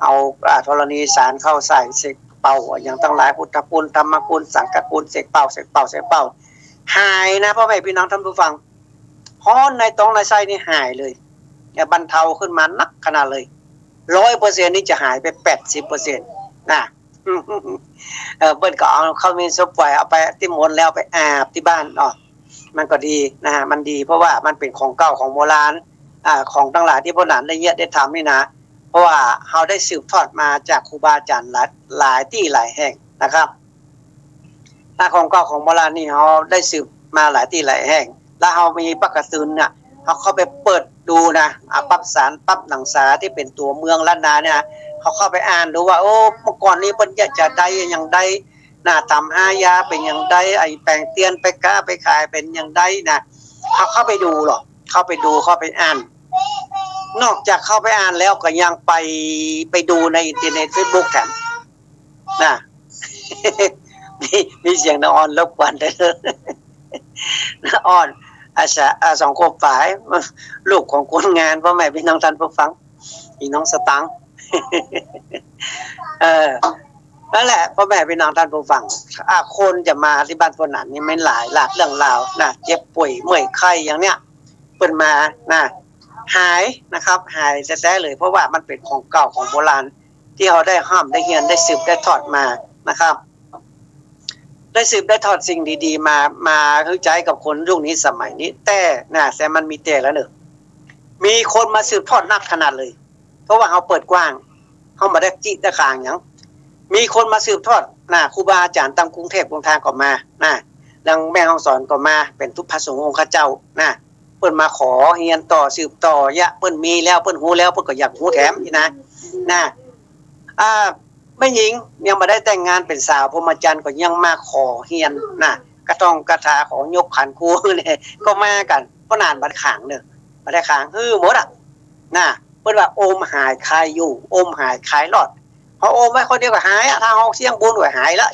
เอา อ่า ธรณีสารเข้าใส่ เสกเป่า อะหยังตังหลาย พุทธคุณ ธรรมคุณ สังฆคุณ เสกเป่า เสกเป่า เสกเป่า หายนะ ป้อแม่ปี้น้องต้านผู้ฟัง ฮ้อนในต๊องในไส้นี่หายเลย เนี่ย บรรเทาขึ้นมานักขนาดเลย ร้อยเปอร์เซ็นต์ นี่จะหายไป แปดสิบเปอร์เซ็นต์ นะ เออ เปิ้นก็เอาขมิ้นส้มป่วย เอาไปตี้มนต์แล้วไปอาบตี้บ้านเนาะ มันก็ดีนะ มันดี เพราะว่ามันเป๋นของเก่าของโบราณ อ่า ของตังหลายตี้ป้อหนานได้เยียะได้ถามนี่นะ เพราะว่าเฮาได้สืบทอดมาจากครูบาอาจ๋ารย์หลาย หลายตี้หลายแห่งนะครับ อ่า ของเก่าของโบราณนี่เฮาได้สืบมาหลายตี้หลายแห่ง แล้วเฮามีปากก๋าตืนน่ะ เฮาเข้าไปเปิดดูนะ อ่า ปั๊บสาร ปั๊บหนังสาตี้เป๋นตั๋วเมืองล้านนาเนี่ยนะ เฮาเข้าไปอ่านดูว่า โอ้ เมื่อก่อนนี้เปิ้นจะ จะใดหยังใด นะ ต๋ำหายาเป๋นหยังใด ไอ้แป๋งเตียนไปก๊าไปขายเป๋นหยังใดนะ เฮาเข้าไปดูเนาะ เข้าไปดู เข้าไปอ่าน นอกจากเข้าไปอ่านแล้วก็ยังไป ไปดูในอินเทอร์เน็ต เฟซบุ๊กแถม นะ มี มีเสียงน้าออนรบกวนด้วย น้าออน อาสา อ่า สองขวบป๋าย ลูกของคนงาน ป้อแม่ปี้น้องต้านผู้ฟัง อีน้องสตางค์ เออ นั่นแหละ ป้อแม่ปี้น้องต้านผู้ฟัง อ่า คนจะมาตี้บ้านป้อหนานนี่แม่นหลายหลากเรื่องราวนะ เจ็บป่วยเมื่อยไข้อย่างเนี้ย เปิ้นมานะ หายนะครับ หายแต๊ๆ เลย เพราะว่ามันเป๋นของเก่าของโบราณ ตี้เฮาได้ฮ่ำได้เฮียน ได้สืบได้ทอดมานะครับ ได้สืบได้ทอดสิ่งดีๆ มา มาหื้อใจ๊กับคนยุคนี้สมัยนี้ แต่นะ แต่มันมีแต่แล้วเน่อ มีคนมาสืบทอดนักขนาดเลย เพราะว่าเฮาเปิดกว้าง เฮาบ่ได้จิได้ขางหยัง มีคนมาสืบทอดนะ ครูบาอาจ๋ารย์ตางกรุงเทพฯ กรุงธานีก็มานะ ตางแม่ฮ่องสอนก็มา เป๋นตุ๊พระสงฆ์องค์ข้าเจ้านะ เปิ้นมาขอเฮียนต่อ สืบต่อเยียะ เปิ้นมีแล้ว เปิ้นฮู้แล้ว เปิ้นก็อยากฮู้แถมนี่นะ นะ อ่า แม่ญิงยังบ่ได้แต่งงานเป๋นสาวพรหมจรรย์ก็ยังมาขอเฮียนนะ กระท่องคาถา ขอยกขันธ์ครูเนี่ย ก็มากั๋น ป้อหนานบ่ได้ขางเน่อ บ่ได้ขาง หื้อหมดอะ นะ เปิ้นว่าอมหายคายอยู่ อมหายคายรอด เฮาอมไว้คนเดียวก็หายอะ ถ้าเฮาเสี้ยงบุญก็หายละ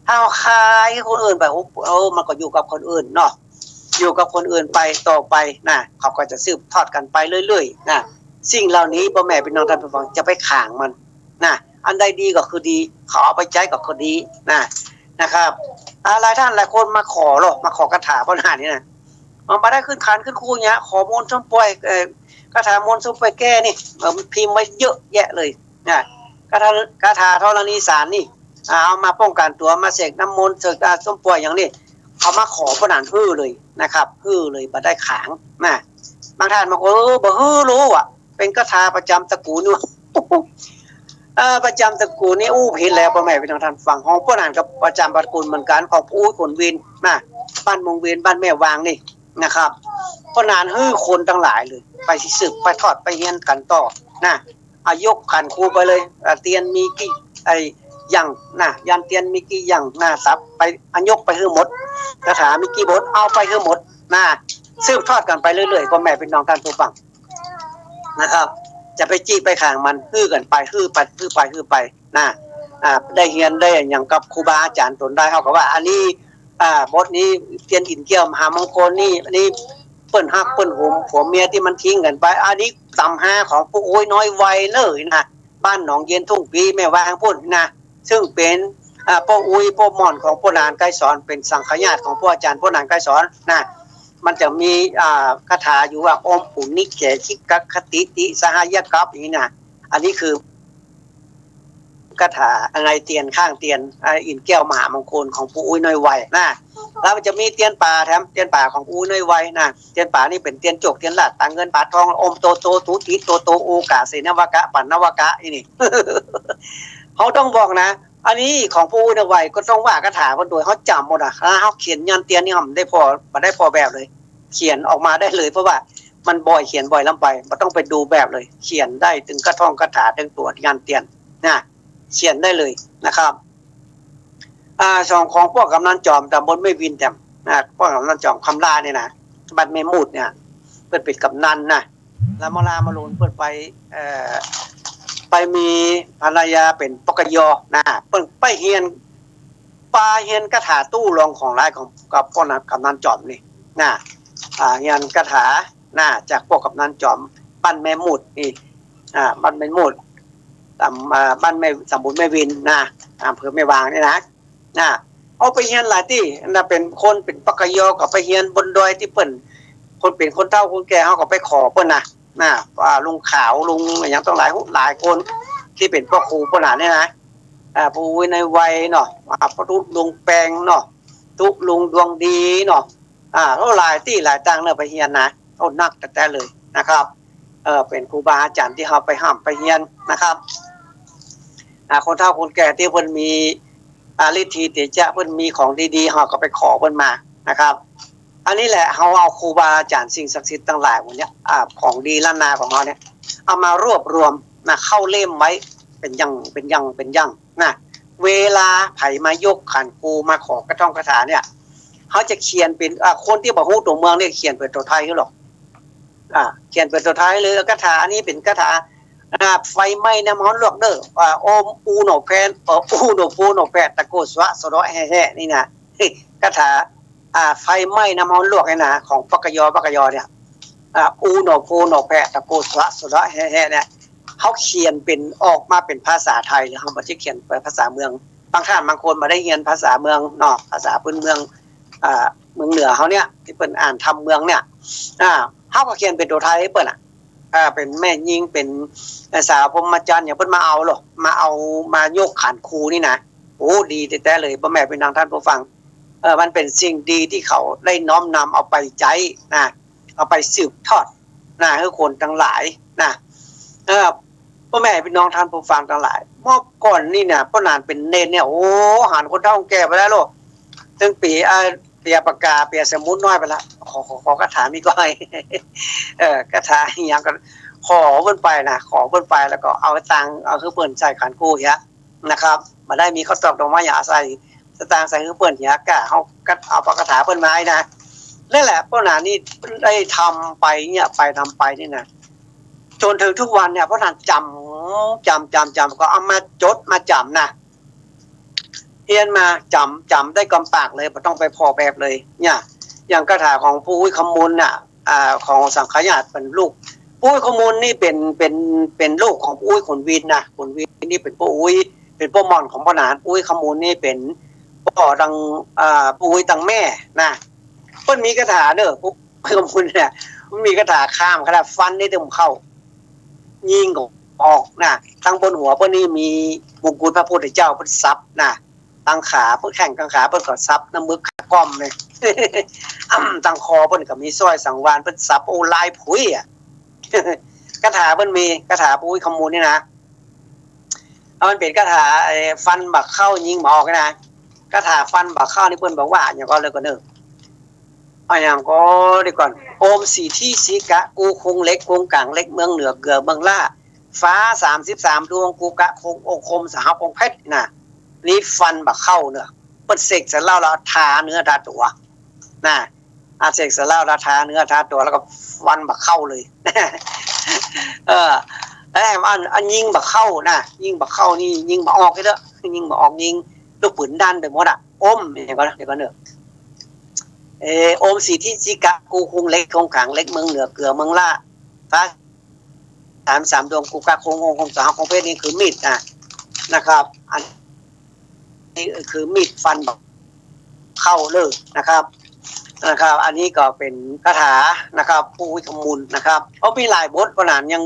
ถ้าเฮาคายหื้อคนอื่นไป โอ้ เออ มันก็อยู่กับคนอื่นเนาะ อยู่กับคนอื่นไปต่อไปนะ เขาก็จะสืบทอดกั๋นไปเรื่อยๆ นะ สิ่งเหล่านี้ป้อแม่ปี้น้องต้านผู้ฟังจะไปขางมันนะ อันใดดีก็คือดี เขาเอาไปใจ๊ก็คือดีนะ นะครับ อ่า หลายต้านหลายคนมาขอเนาะ มาขอคาถาป้อหนานนี่นะ มันบ่ได้ขึ้นขันธ์ขึ้นครูเยียะ ขอมนต์ส้มป่วย เอ่อ คาถามนต์ส้มป่วยแก้นี่ เอ่อ พิมพ์ไว้เยอะแยะเลยนะ คาถา คาถาธรณีสารนี่ อ่า เอามาป้องกั๋นตั๋ว มาเสกน้ำมนต์ เสก อ่า ส้มป่วยอย่างนี้ เอามาขอป้อหนานหื้อเลยนะครับ หื้อเลย บ่ได้ขางนะ บางต้านบอก เออ บ่หื้อ ฮู้อะ เป๋นคาถาประจ๋ำตระกูลนี่ เออ ประจ๋ำตระกูลนี่อู้ผิดแล้ว ป้อแม่ปี้น้องต้านฟัง ของป้อหนานก็ประจ๋ำตระกูลเหมือนกั๋น ของปู่อุ๊ยขุนวินนะ บ้านเมืองวิน บ้านแม่วางนี่นะครับ ป้อหนานหื้อคนตังหลายเลย ไปสืบไปทอดไปเฮียนกั๋นต่อนะ อ่ะ ยกขันธ์ครูไปเลย อ่ะ เตียนมีกี่ ไอ้ หยั่งนะ ยันต์เตียนมีกี่หยั่งนะ สับไป อ่ะ ยกไปหื้อหมด คาถามีกี่บท เอาไปหื้อหมดนะ สืบทอดกั๋นไปเรื่อยๆ ป้อแม่ปี้น้องต้านผู้ฟัง นะครับ จะไปจิไปขางมัน หื้อกั๋นไป หื้อไป หื้อไป หื้อไปนะ อ่า ได้เฮียนได้อะหยังกับครูบาอาจ๋ารย์ตนได้ เฮาก็ว่า อันนี้ อ่า บทนี้เตียนอินเกี้ยวมหามงคลนี่ อันนี้เปิ้นฮักเปิ้นหวงผัวเมียตี้มันทิ้งกั๋นไป อันนี้ต๋ำฮาของปู่อุ๊ยน้อยวัยเลยนะ บ้านหนองเย็นทุ่งปี แม่วางปุ้นนะ ซึ่งเป๋น อ่า ป้ออุ๊ยป้อหม่อนของป้อหนานไกรสอน เป๋นสังฆญาติของป้ออาจ๋ารย์ป้อหนานไกรสอนนะ มันจะมี อ่า คาถาอยู่ว่า โอมปุณณิเก คิกขคติติสหายกัป อย่างนี้นะ อันนี้คือ คาถาในเตียนข้างเตียน อ่า อินแก้วมหามงคลของป้ออุ๊ยน้อยวัยนะ แล้วมันจะมีเตียนป่าแถม เตียนป่าของป้ออุ๊ยน้อยวัยนะ เตียนป่านี่เป๋นเตียนโจกเตียนลาด ต๋าเงินป๋าทอง โอมโตโต ตูติโตโต โอกาเสนวกะ ปัณณวกะ อีนี่ เฮาต้องบอกนะ อันนี้ของป้ออุ๊ยน้อยวัยก็ต้องว่าคาถาเปิ้นโดย เฮาจ๋ำหมดอะ เฮาเขียนยันเตียนนี่ บ่ได้ผ่อ บ่ได้ผ่อแบบเลย เขียนออกมาได้เลย เพราะว่ามันบ่อย เขียนบ่อยล้ำไป บ่ต้องไปดูแบบเลย เขียนได้ตึงคาท่องคาถา ตึงตั๋วยันเตียนนะ เขียนได้เลยนะครับ อ่า ส่วนของป้อกำนันจอม ต๋ำบลแม่วินแถมนะ ป้อกำนันจอมคำล่าเนี่ยนะ บ้านแม่หมุดเนี่ย เปิ้นเป๋นกำนันนะ แล้วเมื่อลามาลูนเปิ้นไป เอ่อ ไปมีภรรยาเป๋นปกย.นะ เปิ้นไปเฮียน ไปเฮียนคาถาตู้รองของหลายของ กับป้อกำนันจอมนี่นะ อ่า เฮียนคาถานะ จากป้อกำนันจอม บ้านแม่หมุดนี่ อ่า บ้านแม่หมุด ต๋ำ อ่า บ้านแม่ ต๋ำบลแม่วินนะ อำเภอแม่วางนี่นะ นะ เอาไปเฮียนหลายตี้นะ เป๋นคนเป๋นปกย.ก็ไปเฮียนบนดอยตี้เปิ้น คนเป๋นคนเฒ่าคนแก่ เฮาก็ไปขอเปิ้นนะ นะ ว่าลุงขาว ลุงอะหยังตั้งหลาย หลายคนตี้เป๋นป้อครูป้อหลานเนี่ยนะ อ่า ป้ออุ๊ยน้อยวัยเนาะ อ่า ป้อตุ๊ลุงแปงเนาะ ตุ๊ลุงดวงดีเนาะ อ่า แล้วหลายตี้หลายตางเนาะ ไปเฮียนนะ โอ้ นักแต๊ๆ เลยนะครับ เอ่อ เป๋นครูบาอาจ๋ารย์ตี้เฮาไปฮ่ำไปเฮียนนะครับ อ่า คนเฒ่าคนแก่ตี้เปิ้นมี อ่า ฤทธีเตจะ เปิ้นมีของดีๆ เฮาก็ไปขอเปิ้นมานะครับ อันนี้แหละ เฮาเอาครูบาอาจ๋ารย์สิ่งศักดิ์สิทธิ์ตังหลายหมู่เนี้ย อ่า ของดีล้านนาของเฮาเนี่ย เอามารวบรวมนะ เข้าเล่มไว้ เป๋นอย่าง เป๋นอย่าง เป๋นอย่างนะ เวลาใผมายกขันครูมาขอกาท่องคาถาเนี่ย เฮาจะเขียนเป๋น อ่า คนตี้บ่ฮู้ตั๋วเมืองเนี่ย เขียนเป๋นตั๋วไทยหื้อหรอก อ่า เขียนเป๋นตั๋วไทยเลย คาถาอันนี้เป๋นคาถา อ่า ไฟไหม้น้ำฮ้อนลวกเด้อ อ่า โอมอูโหนแพน เอ่อ อูโหนโพโหนแพะ ตะโกสวะสะเดาะแฮะแฮะ นี่นะ คาถา อ่า ไฟไหม้น้ำฮ้อนลวกเนี่ยนะ ของปกย.ปกย.เนี่ย อ่า อูโหนโพโหนแพะ ตะโกสวะสะเดาะแฮะแฮะ เนี่ย เฮาเขียนเป๋น ออกมาเป๋นภาษาไทย แล้วเฮาบ่ได้เขียนเป๋นภาษาเมือง บางท่านบางคนบ่ได้เฮียนภาษาเมืองเนาะ ภาษาพื้นเมือง อ่า เมืองเหนือเฮาเนี่ย ตี้เปิ้นอ่านธรรมเมืองเนี่ย อ่า เฮาก็เขียนเป๋นตั๋วไทยหื้อเปิ้นอะ อ่า เป๋นแม่ญิง เป๋น เอ่อ สาวพรหมจรรย์ อย่างเปิ้นมาเอาหรอก มาเอา มายกขันครูนี่นะ โอ้ ดีแต๊ๆ เลย ป้อแม่พี่น้องท่านผู้ฟัง เอ่อ มันเป๋นสิ่งดีตี้เขาได้น้อมนำเอาไปใจ๊นะ เอาไปสืบทอดนะ หื้อคนตังหลายนะ เอ่อ ป้อแม่พี่น้องท่านผู้ฟังตังหลาย เมื่อก่อนนี่นะ ป้อหนานเป๋นเณรเนี่ย โอ้ หันคนเฒ่าคนแก่ไปแล้วลูก ตึงเปีย เอ่อ เปียปากกา เปียสมุดน้อยไปละ ขอ ขอ ขอคาถามีก้อย เอ่อ คาถาอะหยังก็ขอเปิ้นไปนะ ขอเปิ้นไป แล้วก็เอาตังค์ เอาหื้อเปิ้นใส่ขันครูเหียนะครับ บ่ได้มีข้าวตอกดอกไม้หยัง ใส่สตางค์ใส่หื้อเปิ้นเหีย ก้าเฮาก็เอาปากคาถาเปิ้นมาให้นะ นั่นแหละ ป้อหนานนี่ได้ทำไปเนี่ย ไปทำไปนี่นะ จ๋นเถิงทุกวันเนี่ย ป้อหนานจ๋ำ จ๋ำ จ๋ำ จ๋ำ ก็เอามาจดมาจ๋ำนะ เฮียนมาจ๋ำ จ๋ำได้กำปากเลย บ่ต้องไปผ่อแบบเลย เนี่ย อย่างคาถาของป้ออุ๊ยคำมูลน่ะ อ่า ของสังฆญาติเป๋นลูก ป้ออุ๊ยคำมูลนี่เป๋น เป๋น เป๋นลูกของป้ออุ๊ยขุนวินนะ ขุนวินนี่เป๋นป้ออุ๊ย เป๋นป้อหม่อนของป้อหนาน ป้ออุ๊ยคำมูลนี่เป๋นป้อตัง อ่า ป้ออุ๊ยตังแม่นะ เปิ้นมีคาถาเน่อ ป้ออุ๊ยคำมูลเนี่ย มันมีคาถาข้าม คาถาฟันนี่ตึงเข้า ยิงก็ออกนะ ตังบนหัวเปิ้นนี่มีมงกุฎพระพุทธเจ้าเปิ้นสับนะ ตังขาเปิ้นแข้งตังขาเปิ้นก็สับ น้ำมึกขาก้อมเลย ตังคอเปิ้นก็มีสร้อยสังวาลเปิ้นสับ โอ้ ลายผุยอะ คาถาเปิ้นมี คาถาป้ออุ๊ยคำมูลนี่นะ เอามันเป๋นคาถา ไอ้ ฟันบ่เข้ายิงบ่ออกนี่นะ คาถาฟันบ่เข้านี่เปิ้นบอกว่าอะหยังก่อเลยก่อนเน่อ อะหยังก่อ เดี๋ยวก่อน โอมสีที่สีกะ กูคุงเหล็ก คุงก๋างเหล็ก เมืองเหนือเกือเมืองล่า ฟ้าสามสิบสามดวง กูกะคงองคม สหคงเพชรนะ นี่ฟันบ่เข้าเน่อ เปิ้นเสกใส่เหล้าแล้วทาเนื้อทาตั๋วนะ อ่ะ เสกใส่เหล้าแล้วทาเนื้อทาตั๋ว แล้วก็ฟันบ่เข้าเลย เออ แล้วอัน อันยิงบ่เข้านะ ยิงบ่เข้านี่ยิงบ่ออกเด้อ ยิงบ่ออก ยิงลูกปืนด้านไปหมดอะ โอม เดี๋ยวก่อน เดี๋ยวก่อนเน่อ เออ โอมสีที่สีกะ กูคุงเหล็ก คุงก๋างเหล็ก เมืองเหนือเกือเมืองล่า ฟ้าสามสามดวง กูกะคงองคม สหคงเพชร นี่คือมีดนะ นะครับ อัน นี่คือมีดฟันเข้าเลยนะครับ นะครับ อันนี้ก็เป๋นคาถานะครับ ผู้วิกมลนะครับ เพราะมีหลายบท เพราะนั้นยัง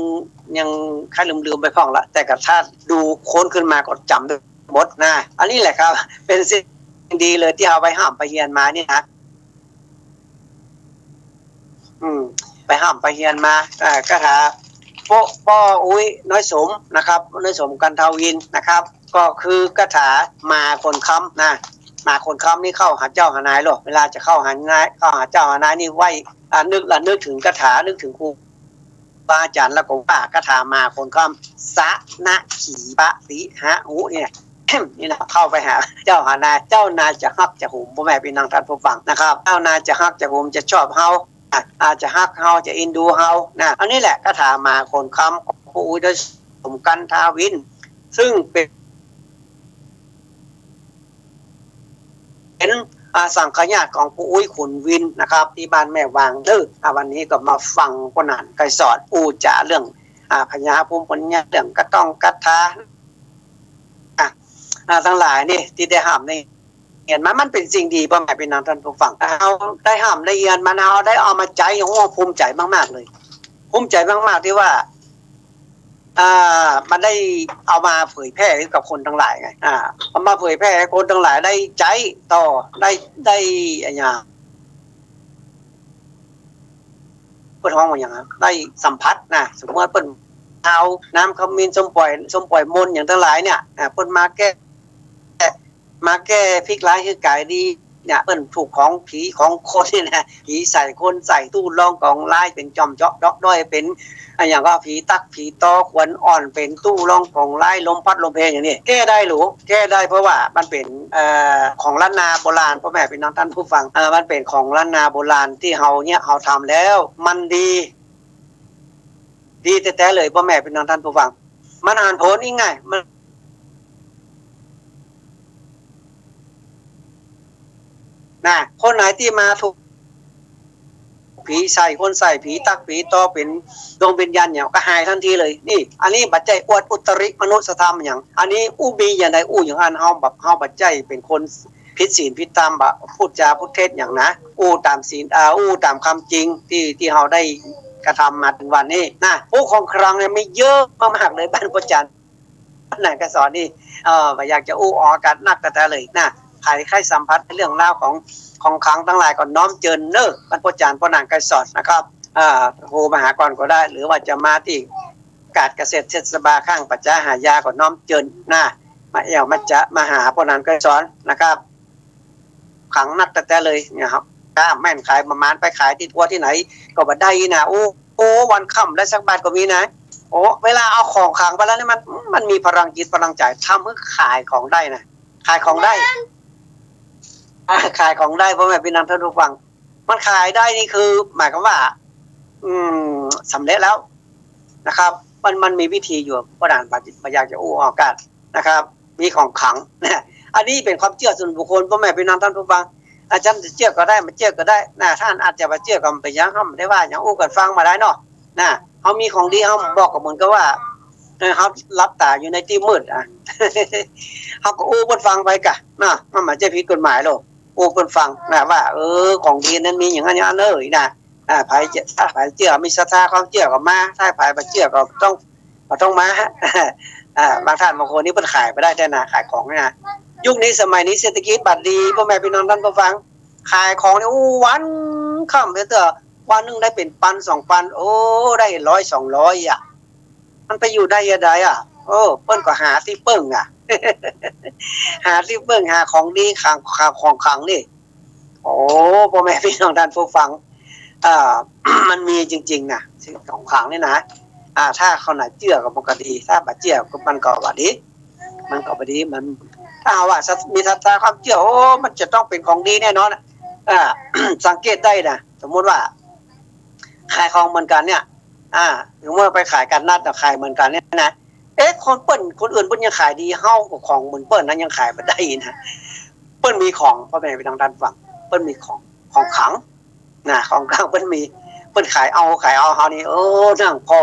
ยังคล้ายลืมๆ ไปพ่องละ แต่ก็ถ้าดูค้นขึ้นมาก็จ๋ำได้หมดนะ อันนี้แหละครับ เป๋นสิ่งดีเลยตี้เฮาไปฮ่ำไปเฮียนมานี่นะ อืม ไปฮ่ำไปเฮียนมา อ่า คาถา ป้อ ป้ออุ๊ยน้อยสมนะครับ น้อยสมกันทาวินนะครับ ก็คือคาถาหมาขนค้ำนะ หมาขนค้ำนี่เข้าหาเจ้าหานายโลด เวลาจะเข้าหานาย เข้าหาเจ้าหานายนี่ไหว้ อ่า นึกละนึกเถิงคาถา นึกเถิงครูบาอาจ๋ารย์ แล้วก็ว่าคาถาหมาขนค้ำ สะนะขีปะริหะอุเนี่ย นี่นะ เข้าไปหาเจ้าหานาย เจ้านายจะฮักจะหวง ป้อแม่ปี้น้องต้านผู้ฟังนะครับ เจ้านายจะฮักจะหวง จะชอบเฮา อ่ะ อาจจะฮักเฮา จะเอ็นดูเฮานะ อันนี้แหละคาถาหมาขนค้ำของป้ออุ๊ยน้อยสมกันทาวิน ซึ่งเป๋น เป๋น อ่า สังขญาติของป้ออุ๊ยขุนวินนะครับ ตี้บ้านแม่วางเด้อ อ่า วันนี้ก็มาฟังป้อหนานไกรสอนอู้จ๋าเรื่อง อ่า พญาภูมิปัญญา เรื่องกาต้องคาถา อ่า อ่า ตังหลายนี่ตี้ได้ฮ่ำได้เฮียนมา มันเป๋นสิ่งดี ป้อแม่ปี้น้องต้านผู้ฟัง เฮาได้ฮ่ำได้เฮียนมา เฮาได้เอามาใจ๊ โอ้ ภูมิใจ๋มากๆ เลย ภูมิใจ๋มากๆ ตี้ว่า อ่า มันได้เอามาเผยแพร่ให้กับคนตังหลายไง อ่า เอามาเผยแพร่ให้คนตังหลายได้ใจ๊ต่อ ได้ ได้อะหยัง เปิ้นฮ้องว่าหยังอะ ได้สัมผัสนะ สมมุติว่าเปิ้นเอาน้ำขมิ้น ส้มป่อย ส้มป่อยมนต์หยังตังหลายเนี่ย อ่า เปิ้นมาแก้ มาแก้พิษร้ายหื้อกายดีเนี่ย เปิ้นถูกของผีของคนนี่นะ ผีใส่คนใส่ ตู้รองของร้าย เป๋นจ่อมเจาะเดาะด้อย เป๋นอะหยังก็ผีตั๊กผีตอ ขวัญอ่อน เป๋นตู้รองของร้าย ลมพัดลมเพอย่างนี้ แก้ได้หรือ แก้ได้ เพราะว่ามันเป๋น เอ่อ ของล้านนาโบราณ ป้อแม่ปี้น้องต้านผู้ฟัง เอ่อ มันเป๋นของล้านนาโบราณตี้เฮาเนี่ย เฮาทำแล้วมันดี ดีแต๊ๆ เลย ป้อแม่ปี้น้องต้านผู้ฟัง มันหันผลอีกไง มัน นะ คนไหนตี้มาถูกผีใส่ คนใส่ ผีตั๊กผีตอ เป๋นดวงวิญญาณเนี่ย ก็หายตันทีเลย นี่ อันนี้บ่ใจ้อวดอุตริมนุสธรรมหยัง อันนี้อู้มีอย่างใดอู้อย่างอั้น เฮาแบบ เฮาบ่ใจ้เป๋นคนผิดศีลผิดธรรม บ่พูดจาพูดเท็จหยังนะ อู้ต๋ามศีล อ่า อู้ต๋ามความจริงตี้ ตี้เฮาได้กระทำมาเถิงวันนี้นะ อู้ของขลังเนี่ยมีเยอะมากๆ เลย บ้านป้อจ๋ารย์ หนานไกรสอนนี่ เอ่อ บ่อยากจะอู้ออกอากาศนักแต๊ๆ เลยนะ ใผใค่สัมผัสเรื่องราวของ ของขลังตังหลายก็น้อมเจิญเน่อ บ้านป้อจ๋ารย์ ป้อหนานไกรสอนนะครับ อ่า โทรมาหาก่อนก็ได้ หรือว่าจะมาตี้กาดเกษตรเทศบาลข้างป่าจ๊าหายาก็น้อมเจิญนะ มาแอ่วมาจะมาหาป้อหนานไกรสอนนะครับ ขลังนักแต๊ๆ เลยเนี่ยครับ ถ้าแม่นขายประมาณ ไปขายตี้ทั่วตี้ไหนก็บ่ได้นะ โอ้ โอ้ วันค่ำได้สักบาทก็มีนะ โอ้ เวลาเอาของขลังไปแล้วนี่มัน มันมีพลังจิตพลังใจ๋ ทำหื้อขายของได้นะ ขายของได้ อ่า ขายของได้ ป้อแม่ปี้น้องต้านผู้ฟัง มันขายได้นี่คือหมายความว่า อืม สำเร็จแล้วนะครับ มัน มันมีวิธีอยู่ ป้อหนานบ่ บ่อยากจะอู้ออกอากาศนะครับ มีของขลังนะ อันนี้เป๋นความเจื้อส่วนบุคคล ป้อแม่ปี้น้องต้านผู้ฟัง อาจ๋ารย์จะเจื้อก็ได้ บ่เจื้อก็ได้นะ ต้านอาจจะบ่เจื้อก็บ่เป๋นหยัง เฮาบ่ได้ว่าหยัง อู้กั๋นฟังมาได้เนาะนะ เฮามีของดี เฮาบอกก็เหมือนกับว่า เออ เฮาหลับต๋าอยู่ในตี้มืดอะ เฮาก็อู้เปิ้นฟังไปก่ะนะ มันบ่ใจ้ผิดกฎหมายหรอก อู้เปิ้นฟังนะว่า เออ ของดีนั้นมีอย่างนั้นอย่างนั้นเลยนะ อ่า ใผจะ ถ้าใผเจื้อ มีศรัทธาความเจื้อก็มา ถ้าใผบ่เจื้อก็ต้อง บ่ต้องมา อ่า บางท่านบางคนนี่เปิ้นขายบ่ได้แต๊นะ ขายของนี่นะ ยุคนี้สมัยนี้เศรษฐกิจบ่ดี ป้อแม่ปี้น้องต้านผู้ฟัง ขายของนี่ อู้ วันค่ำเตื้อ วันนึ่งได้เป๋นปันสองปัน โอ้ ได้ร้อยสองร้อยอะ มันไปอยู่ได้ยังไงอะ โอ้ เปิ้นก็หาตี้เปิ้งอะ หาตี้เปิ้ง หาของดี ขลัง ขลัง ของขลังนี่ โอ้ ป้อแม่ปี้น้องต้านผู้ฟัง เอ่อ มันมีจริงๆ นะ สิ่งของขลังนี่นะ อ่า ถ้าคนไหนเจื้อก็มันก็ดี ถ้าบ่เจื้อก็มันก็บ่ดี มันก็บ่ดี มัน ถ้าเฮาว่าศรัท มีศรัทธาความเจื้อ โอ้ มันจะต้องเป๋นของดีแน่นอนอะ อ่า สังเกตได้นะ สมมุติว่า ขายของเหมือนกั๋นเนี่ย อ่า สมมุติว่าไปขายกั๋นนัดน่ะ ขายเหมือนกั๋นเนี่ยนะ เอ๊ะ คนเปิ้น คนอื่นเปิ้นยังขายดี เฮาก็ของเหมือนเปิ้นนะ ยังขายบ่ได้นะ เปิ้นมีของ ป้อแม่ปี้น้องต้านฟัง เปิ้นมีของ ของขลังนะ ของขลังเปิ้นมี เปิ้นขายเอา ขายเอา เฮานี่ โอ้ นั่งผ่อ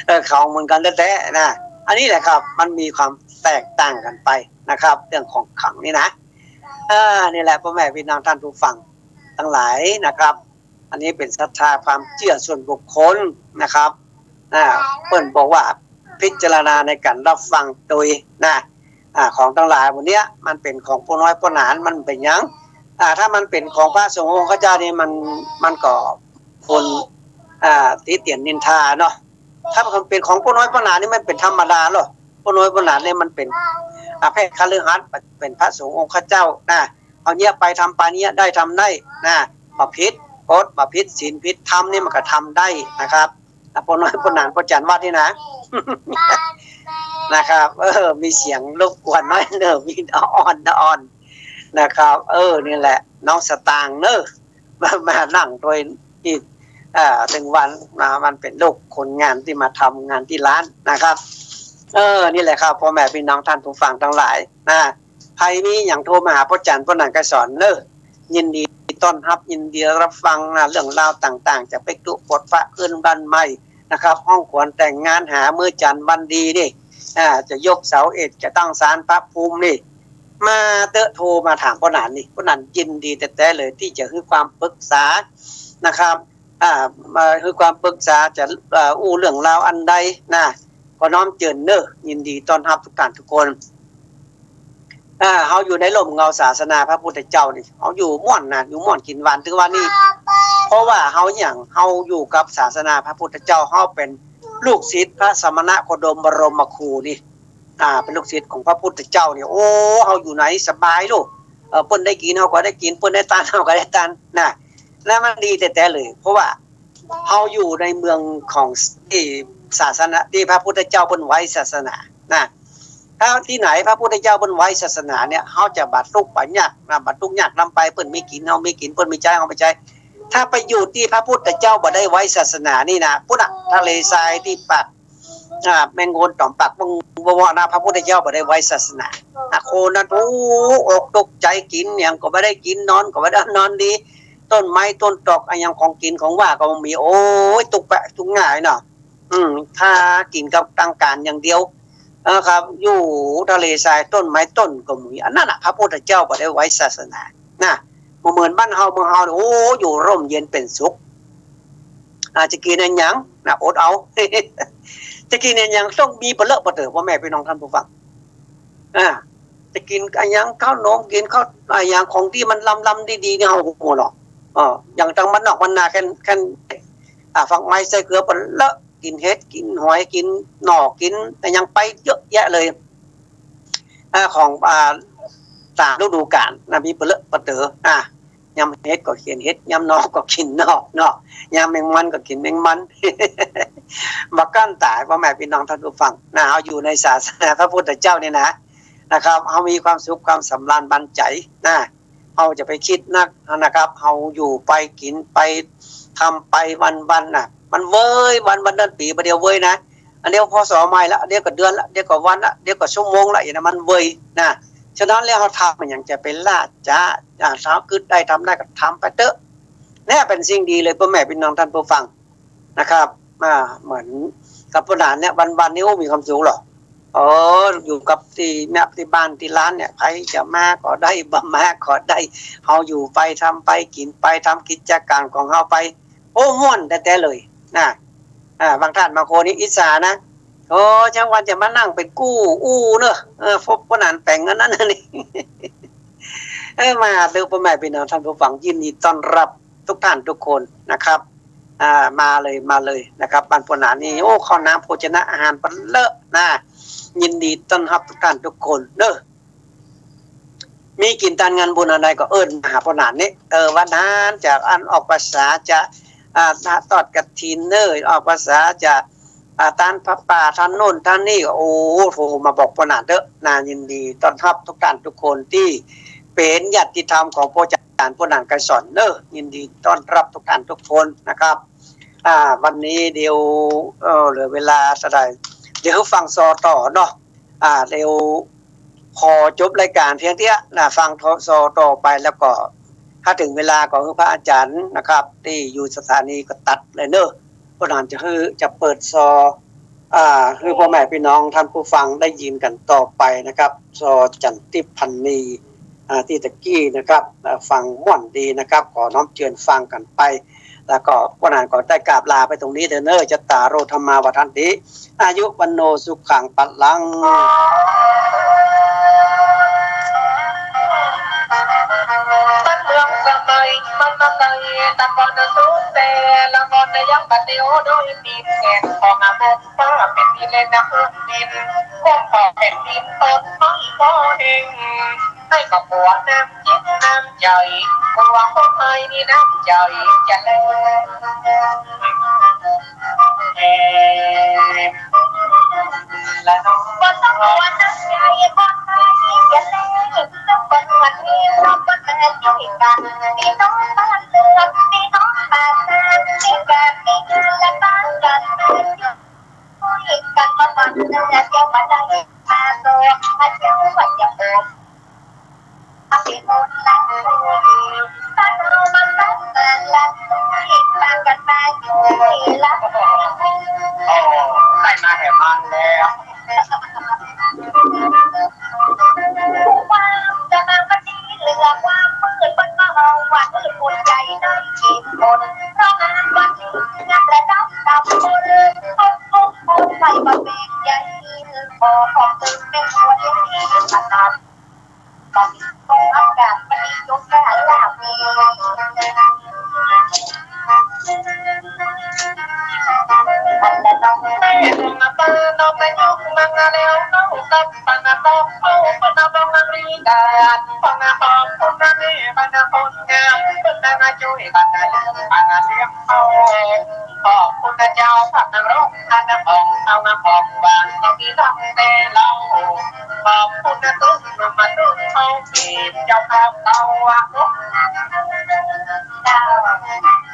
เออ ของเหมือนกั๋นแต๊ๆ นะ อันนี้แหละครับ มันมีความแตกต่างกั๋นไปนะครับ เรื่องของขลังนี่นะ อ่า นี่แหละ ป้อแม่ปี้น้องต้านผู้ฟังตังหลายนะครับ อันนี้เป๋นศรัทธาความเจื้อส่วนบุคคลนะครับ อ่า เปิ้นบอกว่าพิจารณาในก๋านฮับฟังโตยนะ อ่า ของตังหลายหมู่เนี้ย มันเป๋นของป้อน้อยป้อหนาน มันเป๋นหยัง อ่า ถ้ามันเป๋นของพระสงฆ์องค์ข้าเจ้านี่ มัน มันก็ควร อ่า ติเตียนนินทาเนาะ ถ้ามันเป๋นของป้อน้อยป้อหนานนี่ มันเป๋นธรรมดาเนาะ ป้อน้อยป้อหนานนี่มันเป๋น อ่า แพทย์คฤหัสถ์ เป๋นพระสงฆ์องค์ข้าเจ้านะ เอาเยียะไปทำไปเยียะได้ทำได้นะ บ่ผิดกฎ บ่ผิดศีลผิดธรรมนี่มันก็ทำได้นะครับ อ่ะ ป้อน้อยป้อหนานป้อจ๋ารย์วัดนี่นะ นะครับ เออ มีเสียงรบกวนน้อยเน่อ มีอ่อนอ่อนนะครับ เออ นี่แหละ น้องสตางค์เน่อ มา มานั่งโตยนี่ อ่า ตึงวันนะ มันเป๋นลูกคนงานตี้มาทำงานตี้ร้านนะครับ เออ นี่แหละครับ ป้อแม่ปี้น้องต้านผู้ฟังตังหลายนะ ใผมีหยังโทรมาหาป้อจ๋ารย์ป้อหนานไกรสอนเน่อ ยินดีต้อนฮับ ยินดีฮับฟังนะ เรื่องราวต่างๆ จะไปตุ๊บวชพระขึ้นบ้านใหม่นะครับ ฮ้องขวัญแต่งงาน หามื้อจันทร์วันดีนี่ อ่า จะยกเสาเอก จะตั้งศาลพระภูมินี่ มาเต๊อะ โทรมาถามป้อหนานนี่ ป้อหนานยินดีแต๊ๆ เลย ตี้จะหื้อความปรึกษานะครับ อ่า มาหื้อความปรึกษา จะ เอ่อ อู้เรื่องราวอันใดนะ ก็น้อมเจิญเน่อ ยินดีต้อนฮับทุกท่านทุกคน อ่า เฮาอยู่ในร่มเงาศาสนาพระพุทธเจ้านี่ เฮาอยู่ม่วนนะ อยู่ม่วนกิ๋นหวาน ถือว่านี่ เพราะว่าเฮาหยัง เฮาอยู่กับศาสนาพระพุทธเจ้า เฮาเป๋นลูกศิษย์พระสมณโคดมบรมครูนี่ อ่า เป๋นลูกศิษย์ของพระพุทธเจ้านี่ โอ้ เฮาอยู่ไหนสบายลูก เออ เปิ้นได้กิ๋นเฮาก็ได้กิ๋น เปิ้นได้ตานเฮาก็ได้ตานนะ แล้วมันดีแต๊ๆ เลย เพราะว่าเฮาอยู่ในเมืองของตี้ศาสนา ตี้พระพุทธเจ้าเปิ้นไว้ศาสนานะ ถ้าตี้ไหนพระพุทธเจ้าเปิ้นไว้ศาสนาเนี่ย เฮาจะบ่ตุ๊กข์บ่ยากนะ บ่ตุ๊กข์ยากนำไป เปิ้นมีกิ๋นเฮามีกิ๋น เปิ้นมีใจ๊เฮามีใจ๊ ถ้าไปอยู่ตี้พระพุทธเจ้าบ่ได้ไว้ศาสนานี่นะ ปู๊นน่ะ ทะเลทรายตี้ปาก อ่า แม่งโอนต่อมปากเมืองวอๆ นะ พระพุทธเจ้าบ่ได้ไว้ศาสนา อ่ะ คนนั้น โอ้ อกตุ๊กข์ใจ๋ กิ๋นหยังก็บ่ได้กิ๋น นอนก็บ่ได้นอนดี ต้นไม้ต้นตอกอะหยังของกิ๋นของหว่านก็บ่มี โอ้ย ตุ๊กข์แป๊ะตุ๊กข์หงายเนาะ อืม ถ้ากิ๋นกับต้องก๋านอย่างเดียว เออครับ อยู่ทะเลทราย ต้นไม้ต้นก็บ่มี อันนั้นน่ะ พระพุทธเจ้าบ่ได้ไว้ศาสนานะ บ่เหมือนบ้านเฮา เมืองเฮาเนี่ย โอ้ อยู่ร่มเย็นเป๋นสุข อ่า จะกิ๋นอะหยังนะ อดเอา จะกิ๋นอะหยังต้องมีเป๋นเลอะเป๋นเต๋อ ป้อแม่ปี้น้องต้านผู้ฟัง อ่า จะกิ๋นอะหยัง ข้าวหนม กิ๋นข้าว อะหยังของตี้มันลำๆ ดีๆ เนี่ย โอ้โหเนาะ เออ อย่างตังบ้านนอกบ้านนา แค่น แค่น อ่า ฝักไม้ใส่เกลือเป๋นเลอะ กิ๋นเห็ด กิ๋นหอย กิ๋นหน่อ กิ๋นอะหยังไปเยอะแยะเลย อ่า ของ อ่า ต๋ามฤดูก๋าลนะ มีเป๋นเลอะเป๋นเต๋อ อ่า ยามเห็ดก็กิ๋นเห็ด ยามหน่อก็กิ๋นหน่อเนาะ ยามแมงมันก็กิ๋นแมงมัน บ่กั้นต๋าย ป้อแม่ปี้น้องต้านผู้ฟังนะ เฮาอยู่ในศาสนาพระพุทธเจ้านี่นะ นะครับ เฮามีความสุขความสำราญบันใจ๋นะ เฮาจะไปกึ๊ดนักนะครับ เฮาอยู่ไปกิ๋นไปทำไปวันๆ น่ะ มันเว้ย วันๆ เดือนปี๋บ่าเดี่ยวเว้ยนะ อันเดียว พ.ศ. ใหม่ละ อันเดียวก็เดือนละ เดี๋ยวก็วันละ เดี๋ยวก็ชั่วโมงละ อย่างนั้นมันเว้ยนะ ฉะนั้นแล้วเฮาทำอะหยังจะไปล่าจ๊า อ่า ถ้ากึ๊ดได้ทำได้ก็ทำไปเต๊อะ เนี่ยเป๋นสิ่งดีเลย ป้อแม่ปี้น้องต้านผู้ฟังนะครับ อ่า เหมือนกับป้อหนานเนี่ย วันๆ นี่ โอ้ มีความสุขเหรอ เออ อยู่กับตี้เนี่ย ตี้บ้านตี้ร้านเนี่ย ใผจะมาก็ได้ บ่มาก็ได้ เฮาอยู่ไปทำไปกิ๋นไป ทำกิจก๋านของเฮาไป โอ้ ม่วนแต๊ๆ เลยนะ อ่า บางท่านบางคนนี่อิจฉานะ โอ้ จังวันจะมานั่งเป๋นกู้อู้เน่อ เออ พบป้อหนานแป๋งอันนั้นอันนี้ เออ มาเต๊อะ ป้อแม่ปี้น้องต้านผู้ฟัง ยินดีต้อนฮับทุกท่านทุกคนนะครับ อ่า มาเลย มาเลยนะครับ บ้านป้อหนานนี่ โอ้ ข้าวน้ำโภชนะอาหารเป๋นเลอะนะ ยินดีต้อนฮับทุกท่านทุกคนเน่อ มีกิ๋นตานงานบุญอันใดก็เอิ้นมาหาป้อหนานนี่ เออ วันนั้นจะอันออกพรรษา จะ อ่า ทอดกฐินเน่อ ออกพรรษา จะ อ่า ตานผ้าป่า ตานโน่นตานนี่ โอ้ โทรมาบอกป้อหนานเต๊อะนะ ยินดีต้อนฮับทุกท่านทุกคนตี้เป๋นญาติธรรมของป้อจ๋ารย์ป้อหนานไกรสอนเน่อ ยินดีต้อนฮับทุกท่านทุกคนนะครับ อ่า วันนี้เดี๋ยว เอ่อ เหลือเวลาเต้าใด เดี๋ยวฟังซอต่อเนาะ อ่า เดี๋ยวขอจบรายก๋านเพียงเตี้ยนะ ฟังซอต่อไปแล้วก็ ถ้าเถิงเวลาก็หื้อพระอาจ๋ารย์นะครับ ตี้อยู่สถานีก็ตัดเลยเน่อ ป้อหนานจะหื้อ จะเปิดซอ อ่า หื้อป้อแม่ปี้น้องต้านผู้ฟังได้ยินกั๋นต่อไปนะครับ ซอจั๋นติพรรณี อ่า ตี้ตะกี้นะครับ อ่า ฟังม่วนดีนะครับ ขอน้อมเจือนฟังกั๋นไป แล้วก็วันนั้นก็ได้กราบลาไปตรงนี้เต๊อะเน่อ จัตตาโร ธัมมา วัฑฒันติ อายุ วัณโณ สุขัง พะลัง บ้านเมืองสมัยมันมาไกลแต่ก่อนนะสูงแต่ละก่อนนะยังบ่เตียวโดยปีนแขนของอาบงฟ้าเป็นดินและน้ำพื้นดิน คงพอแผ่นดินต้นไม้ก็แห้ง ให้กับผัวน้ำจิตน้ำใจ๋ ผัวคนไทยมีน้ำใจ๋จะแล เอ่อ ละน้อง บ่ต้องกลัวน้ำใจ๋คนไทยจะแล ต้องบ่นวลมีความบ่แตกด้วยกั๋น ปี้น้องบ้านเมือง ปี้น้องบ้านนา มีก๋านมีงานและบ้านกั๋น ช่วยกั๋นมาบังเกิดเดี๋ยวบ่ได้มาโต พระเจ้าว่าจะโปรด โอ้ ได้มาแหมมันแล้ว ความสมัครมันดีเหลือความมืด มันมาเอาวันมืดมนใจ๋ได้กิ๋นคน เพราะงานวันนี้งานระดับตำบล คนทุกคนใส่มาเป็นใหญ่ ขอขอบคุณแม่ครัวที่ดีขนาด ก็มีกองอากาศวันนี้ยกได้ลาบดี อันละน้องแม่น้องมาเปิ้นน้องมายกมังแล้วน้องกับปังน้องเอาเปิ้นเอาน้องมาบริการ ปังขอบคุณนะแม่ปังคนงาม เปิ้นมาช่วยกันเลี้ยงปังเลี้ยงเอา ขอบคุณนะเจ้า พระนางรอง พระนางอ่อง เอามาของหวานก็มีตั้งแต่เล่า ขอบคุณนะตุ๊กหนุ่มมาตุ๊กเขาเก็บเจ้าภาพเก่าอะ เจ้า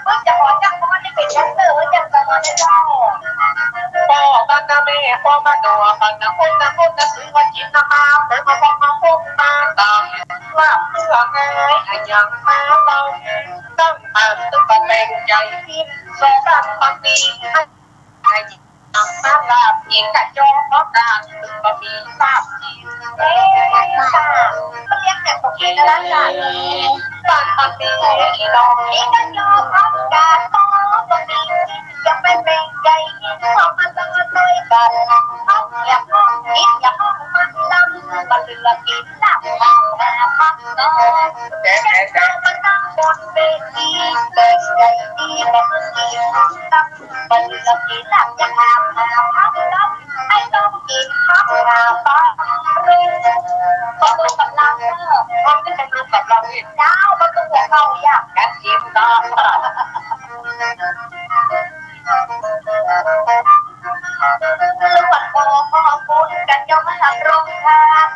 เพิ่งจะขอจักพรนี่เป็นแดนเซอร์ เพิ่งจะขอนะเจ้า ป้อบ้านนะแม่ ป้อบ้านหนอ บ้านนะคนนะคนนะซื้อว่ากิ๋นนะมา เปิดมาบอกมาพบมาตาม ว่าเพื่อไงอะหยังมาเล่า ตั้งแต่ตุ๊กตาแปลงใจ๋ สองสามปี มาลาบกิ๋นกะจอเพราะกาดตึงบ่มีลาบกิ๋น เอ๊ะ ป้า เขาเรียกแต่ตกเย็นแล้วล่ะ บ้านพักดีน้องนี่กะจอเพราะกาด บ่มีกิ๋น ยังไม่แปลงใจ๋กิ๋น ออกมาต่อช่วยกั๋น เขาอยากห้องกิ๋น อยากห้องมันลำ มาเหลือกิ๋นลาบ หาพักนอน แต่แต่แต่ มานั่งบนเวที แปลงใจ๋ดี บ่มีกิ๋นลำ บ่เหลือกิ๋นลาบ อยากหา หาพักนอน ให้ต้องกิ๋นพักหาปลา ขอดูกำลังเนอะ ขอดูกำลังอีก เจ้า บ่ต้องหัวเข่าอยากกั๋นกิ๋นนอน ล้วนขอขอบคุณกั๋นเจ้ามาทางโรงทาน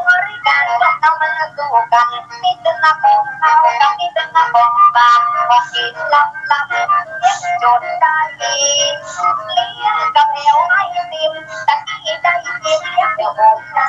บริการวัดเอามาสู่กั๋น มีตึงมาของข้าวกับมีตึงมาของบาตร ของกิ๋นลำลำ จนได้ เลี้ยงกับแถวไอติม ตะกี้ได้กิ๋นเลี้ยงเดี๋ยวผมนะ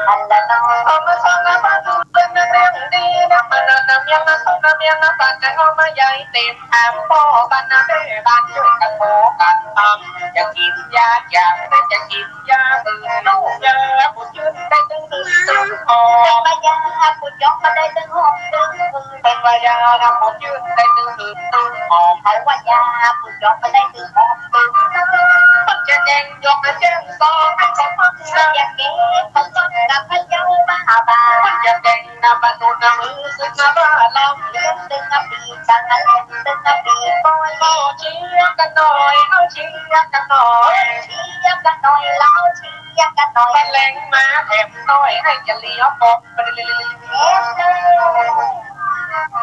อันละน้อง เอามาส่งนะบ้านเปิ้นนะเลี้ยงดีนะ มานะนะเมียงนะส่งนะเมียงนะ บ้านจะเอามาใหญ่เต็ม ถามป้อบ้านนะแม่บ้าน ช่วยกั๋นโทรกั๋นทำ จะกิ๋นยาจ๋าง จะกิ๋นยาอื่น ลูกยาผู้จื้นได้ตึงหืนตึงหอม เป็นว่ายาผู้จ๋องบ่ได้ตึงหอมตึงหืน เป็นว่ายาผู้จื้นได้ตึงหืนตึงหอม เขาว่ายาผู้จ๋องบ่ได้ตึงหอมตึงหืน มันจะแจ้ง ยกมาแจ้งสองให้เขาฟังนะ อย่าเก็บมาฟังกับพระเจ้าบ้าบา อย่าแก่งนะมนุษย์นะมือซึ่งนะบ้าลำ เลี้ยงตึงนะปีตังนะเลี้ยงตึงนะปีปอย เอาเชียร์กันหน่อย เอาเชียร์กันหน่อย เชียร์กันหน่อย แล้วเชียร์กันหน่อย มาแรงมาแถมหน่อย ให้จะเลี้ยวปอกไปเรื่อยๆ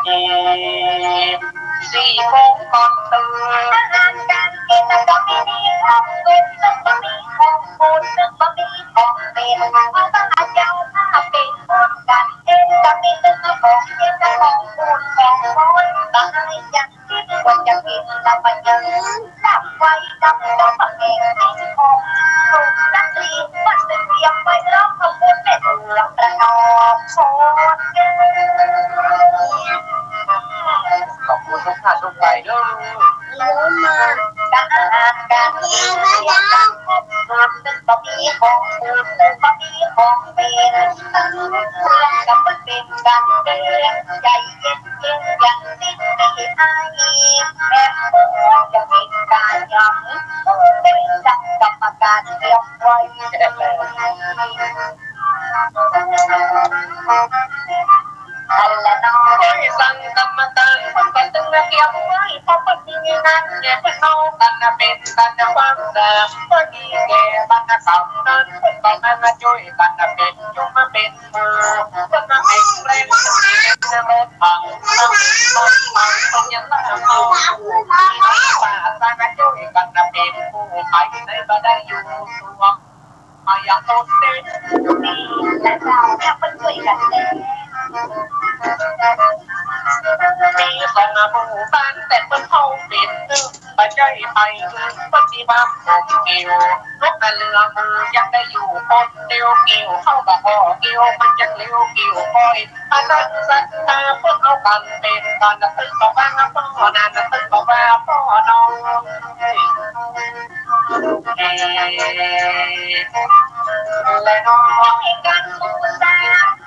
เอ๊ะ สี่โมงก่อนตื่น อาหารการกิ๋นก็บ่มี ของกิ๋นก็บ่มี ของกิ๋นก็บ่มี ของเล่น เพราะว่าเจ้าภาพเป็นคนกันเอง ก็มีตึงของกิ๋นของปูนของโอย ก็ให้จังกิ๋น ควรจะกิ๋นแล้วไปยืน ดับไฟดับดอกเอง กิ๋นของลูกนักเรียน วัดเตรียมไว้แล้ว ขอบคุณแม่ครัวประนอม ขอบคุณ ขอบคุณทุกท่าน มา กะอาหารกะเย็น รวมถึงบ่มีของกิ๋น บ่มีของเป๋น เรื่องกะมันเป๋นกั๋นเป๋น ใจ๋เย็นๆ อย่างสิ้นดีอ้าย แอมจะเป๋นก๋านหยัง เป๋นจังกรรมก๋านเตรียมไว้ หั้นแหละเนาะ โอ้ย สั่งกรรมก๋าน เปิ้นก็ตึงเตรียมไว้ เพราะเปิ้นมีงานแก่เปิ้นเอากั๋นเป๋นกั๋นฟัง เปิ้นมีแก่บรรณาก๋ำนัน เปิ้นก็มาจ้วยกั๋นเป๋น อยู่มาเป๋นหมู่ เปิ้นมาเป๋นแปลง เป๋นรถถัง เป๋นรถถัง ต้องยังละเอา ป่าสร้างจ้วยกั๋นเป๋นหมู่ ไปไหนบ่ได้อยู่ตัว มาอย่างโตเต็มที่และเจ้าเนี่ยเปิ้นจ้วยกั๋นแล มีสองหมู่บ้านแต่เปิ้นเฮาเป๋นนึ่ง บ่ใจ้ไปนึ่ง เปิ้นมีความกลมเกลียว ลูกนาเหลือหมู่ยังได้อยู่คนเดียว เกี่ยวเข้าบ่พอเกี่ยว มันยังเหลียวเกี่ยวบ่อย อันนั้นศรัทธาเปิ้นเอากั๋นเป๋นกั๋น ตึงบอกว่าป้อนั้น ตึงบอกว่าป้อน้อง เอ่อ และน้องกั๋นบูชา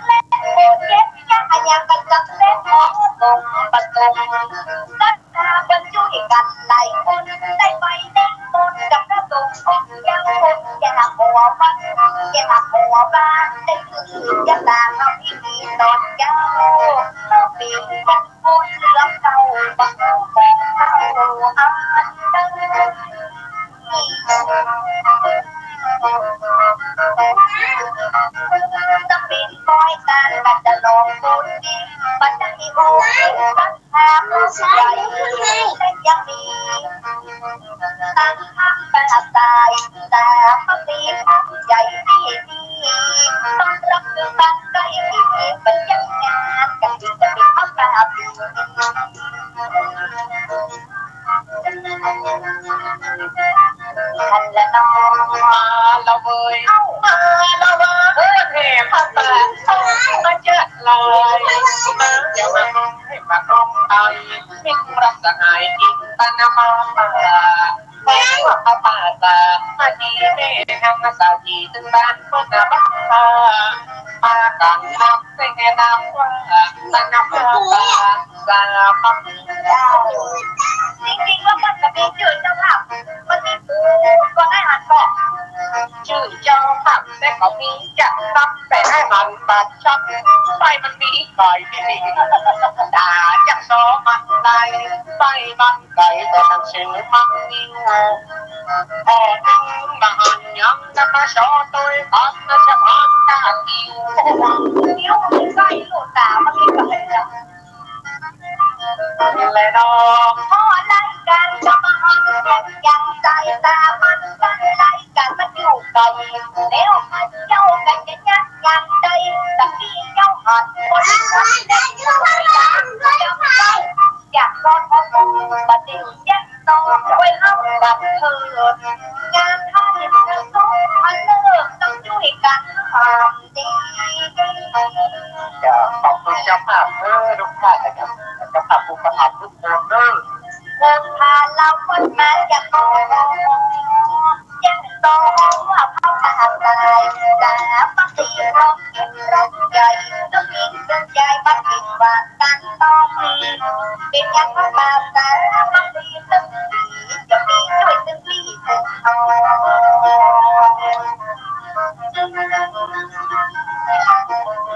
และผู้เจ็บยาก อยากกั๋นสำเร็จ ขอส่งประสงค์ ศรัทธาเปิ้นจ้วยกั๋นหลายคน ได้ไปนิมนต์กับพระสงฆ์องค์เจ้า คนอยากหัววัด อยากหัวบ้าน ได้คืนอยากตามเอาพิธีตอนเจ๊า เฮาเป๋นคน ผู้เหลือเก่า บ่ฮู้ของเก่าอันใด จะเป๋นปอยก๋าน ก็จะลองบุญดี บ่ได้โอ้ศรัทธาผู้ใด แต่ยังมี ตั้งธรรมกาย สามัคคี ผู้ใหญ่ที่นี่ ต้องรับคือกัน ใกล้ที่มี เปิ้นยังงาน กันที่จะมี เขากราบ หั้นแหละเนาะ มาละเว้ย เอ้า มาละเว้ย เออ แห่ผ้าป่า มาจัดเลย มา อย่ามา ให้มาร้องไห้ มิ่งรักสหาย กินตะนำมา พระป่าสามัคคี แม่ฮังสาจี ตึงบ้านเปิ้นน่ะบ้านป่า ปากั๋นนับแต่งงานนับว่า ตะนำมาป่าสามัคคี จริงๆ แล้วมันจะมีจื้อเจ้าภาพ มันมีผู้ก็ได้หันบอก จื้อเจ้าภาพแต่ก็มีจักนับ แต่ให้หันตัดชัก ไปมันมีไก่ ต๋าจักซอมันได้ ไปมัน ไก่แต่หนังสือมันนิ่ว พ่อนึ่งบ่หันหยัง จะมาสอตวยต๋อนนะ สะพานตากิว โอ้โห นิ่วมันใกล้ลูกต๋า มันมีไก่อะ และน้อง พ่อไล่กั๋นจะมาหันหยัง สายต๋ามันกั๋นไล่กั๋น มันอยู่ไก่ แล้วมันเจ้ากั๋นจะยักยังใด แต่พี่เจ้าหันคนคนเดียว อยากรอดเพราะบ่ได้ ต่อไปเฮาบัดเถิด งานท่านสงฆ์อันเลิศต้องช่วยกันทำดี จะขอบคุณเจ้าภาพเด้อทุกท่านนะครับ เจ้าภาพผู้ประกอบทุกคนเด้อ คนพาเราคนมาจากกอง ยังต่อว่าพระบาปตาย สามัคคีพร้อมกินพร้อมใหญ่ ต้องมีเรื่องใหญ่มากินหวาน กันต้องมี เป็นอย่างพระบาปสารพัดที่ตึงสี จะมีช่วยตึงพี่ตึงน้อง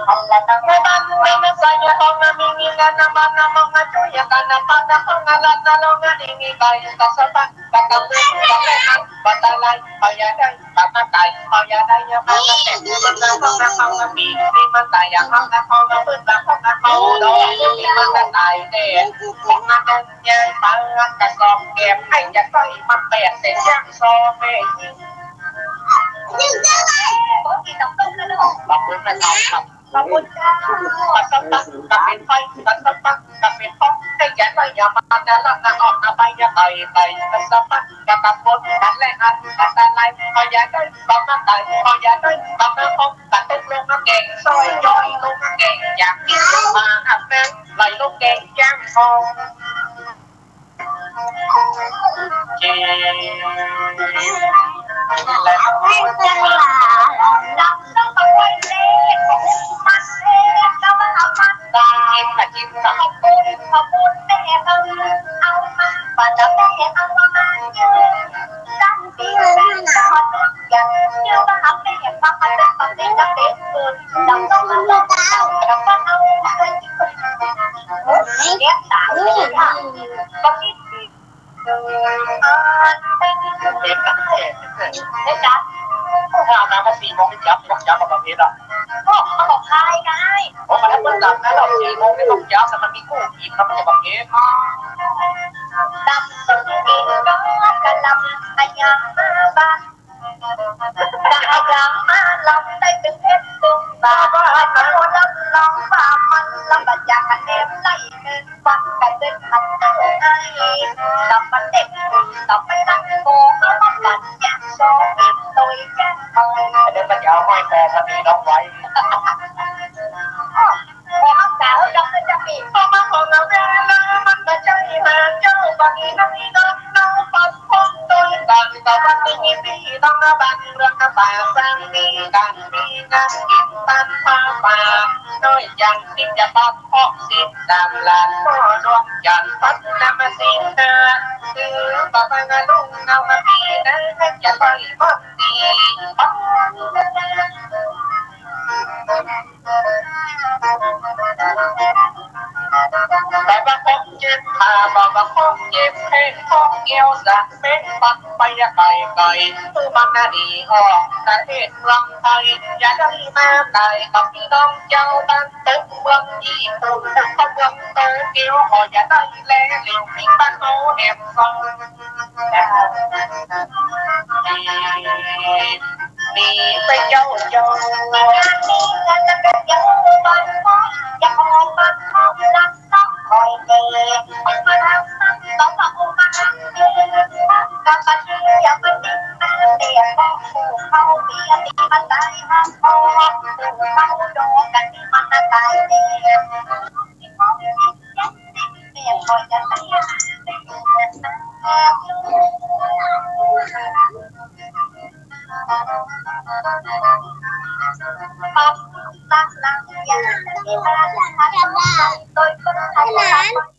อันละตั้งแต่บ้านไม่มาใส่ยาทองนะ มีมีงานนะบ้านนะมองนะช่วยกันนะ ป้านะห้องนะรัดนะลองนะ ดีมีไปกับสะบัด กับกำมือกับแม่นะ บัดอะไร เอายาได้ ปะมาไก่ เอายาได้ ยามาตั้งแต่เมื่อวันนั้น พ่อมาพ่อมาปี ปีมันตาย อย่างพ่อมาพ่อมาปืนมาพ่อมาพ่อดอก ปีมันก็ตายแน่ พ่อมาต้มยาปลา กระสอบแกม ให้จะต่อยมันแปด แต่ย่างซอแม่ยิง ขอบคุณแม่เฒ่าครับ ขอบคุณเจ้า กระสปัก กระเป็นไฟ กระสปัก กระเป็นฟอง ให้ยาต่อยยามา จะรักนะออกนะไป ยาต่อยต่อย กระสปัก กระตับปน กันแลอัน กันตะไล เอายาได้ ต่อมาไก่ เอายาได้ ต่อมาฟอง กระตุกลงมาแกง ซอยย่อยลงมาแกง อยากกินลงมาอาบน้ำ ไหลลงแกงย่างทอง ถ้าเอาน้ำมาสี่โมงนี่จับ ต้องจับมาประเภทอ่ะ ก็มาบอกใครไง โอ้ มันต้องจับนะ เราสี่โมงนี่ต้องจับ แต่มันมีกู้กิ๋น มันไม่ใช่ประเภท ดำซึ่งกิ๋นก็กะหล่ำ อะยางมาบ้าน ดาหยางมาลำได้ตึงเพชรตึงบาท คนลำลองว่ามันลำบากอยากกันแนมไล่เงินวันกันเดินขันเต้าไอ้ ลำมันเด็ก ลำมันนักโกง ลำมันบัดแยกโซเอ็นโตยแยกโตย เดี๋ยวมันจะเอาห้อยคอมาตีน้องไว้ พอฮักษาเฮาดอกเตอร์จำปี พอมาของเราแล้วนะ มันบ่ใจ้หาเจ้าบัดนี้นะพี่น้อง น้องปอบพบโตยกัน แต่วันนี้พี่น้องนะ บางเรื่องนะ ป่าสร้างมีการมีงานกิ๋นตามป่าป่า น้อยอย่างที่จะปอบพบสิตามหลานพ่อดวงจันทร์ พัดนำมาสิเธอ คือปอบพะงาลุงเอามาพี่นะ จะไปหมดดี บ่ว่าคงเจ็บขา บ่ว่าคงเจ็บแข้ง คงเอวสะเม็ด ปัดไปไกลๆ คือมันน่ะดีออกประเทศเมืองไทย อย่าได้มาไกลกับพี่น้องเจ้าบ้านตึกเมืองญี่ปุ่น เพราะเมืองโตเกียวก็อย่าได้แลเหลียว พี่บ้านเฮาแอบส่อง มีแต่เจ้าจอม มีเงินแล้วก็เจ้าบ้านพ่อ อย่าออกบ้านพ่อ รักน้องคอยเด มาทำน้ำต้องมาอุ้มมาทำเด กับปะเทียบปะติดมาเตียบ ผู้เขาเบียร์ที่มาตายห้ามออก ผู้เขาโดนกันที่มันตายเด แม่คอยจะตาย หลาน